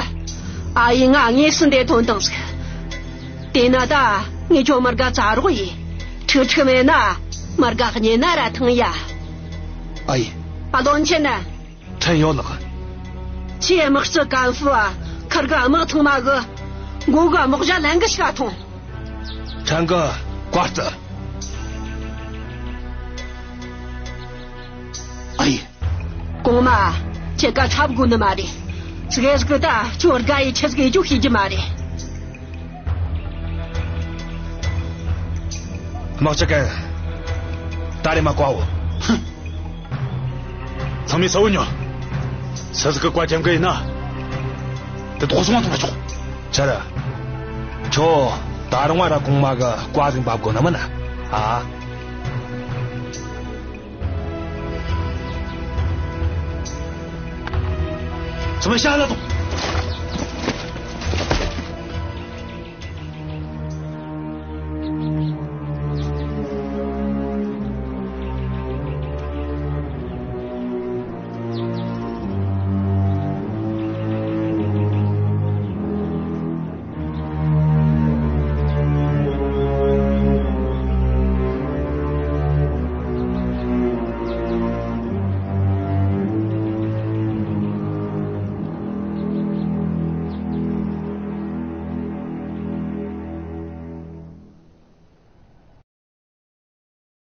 ཨ་ཡེ་ང་དངོས་སུ་འདི་ཐོན་དང་ཟིག་དེ་ན་ད་ངས་ཁྱོད་མར་ག་བཙལ་རོགས་ཡེ། ཁྲིག་ཁྲིག་མེད་ན་མར་ག་རྙེད་ན་ར་ཐང་ཡ། ཨ་ཡེ། ཨ། བློན་ཆེན་ན། ཕྲན་ཡོད་ལགས། ཁྱེད་དམག་སྤྱི་ཀན་ཧྥུ་ཨ། ཁུར་གི་དམག་ཚང་མ་གི་མགོ་གི་དམག་ཞྭ་ལེན་གི་ཤ་ཐོང་། ཕྲན་གི་བཀའ་སྩལ། ཨ་ཡེ། གོང་མ། ཁྱེད་ཀ་འཚབ་དགོས་ནི་མ་རེད། ཙི་གེ་ཟིག་གི་ད་ཁྱོད་དགའ་ཡི་ཆི་ཟིག་ཡེ་རྒྱུ་ཤེས་རྒྱུ་མ་རེད། དམག་སྤྱི་ཀན། ད་རེམ་མ་བཀའ་འོ། ཚང་མས་གསལ་བོ་ཉོན། སུ་ཟིག་གི་བཀའ་འགྱམ་གི་ཡིན་ན། དེ་དོག་སོང་བ་ཐོང་ན་ཆོག་ཆ་ར། ཁྱོད་ད་རུང་བ་ར་གོང་མ་གི་བཀའ་ཟིག་འབབ་དགོས་ནི་མིན་ན། ཨ། ཚང་མས་ཤ་ལ་ཐོངས།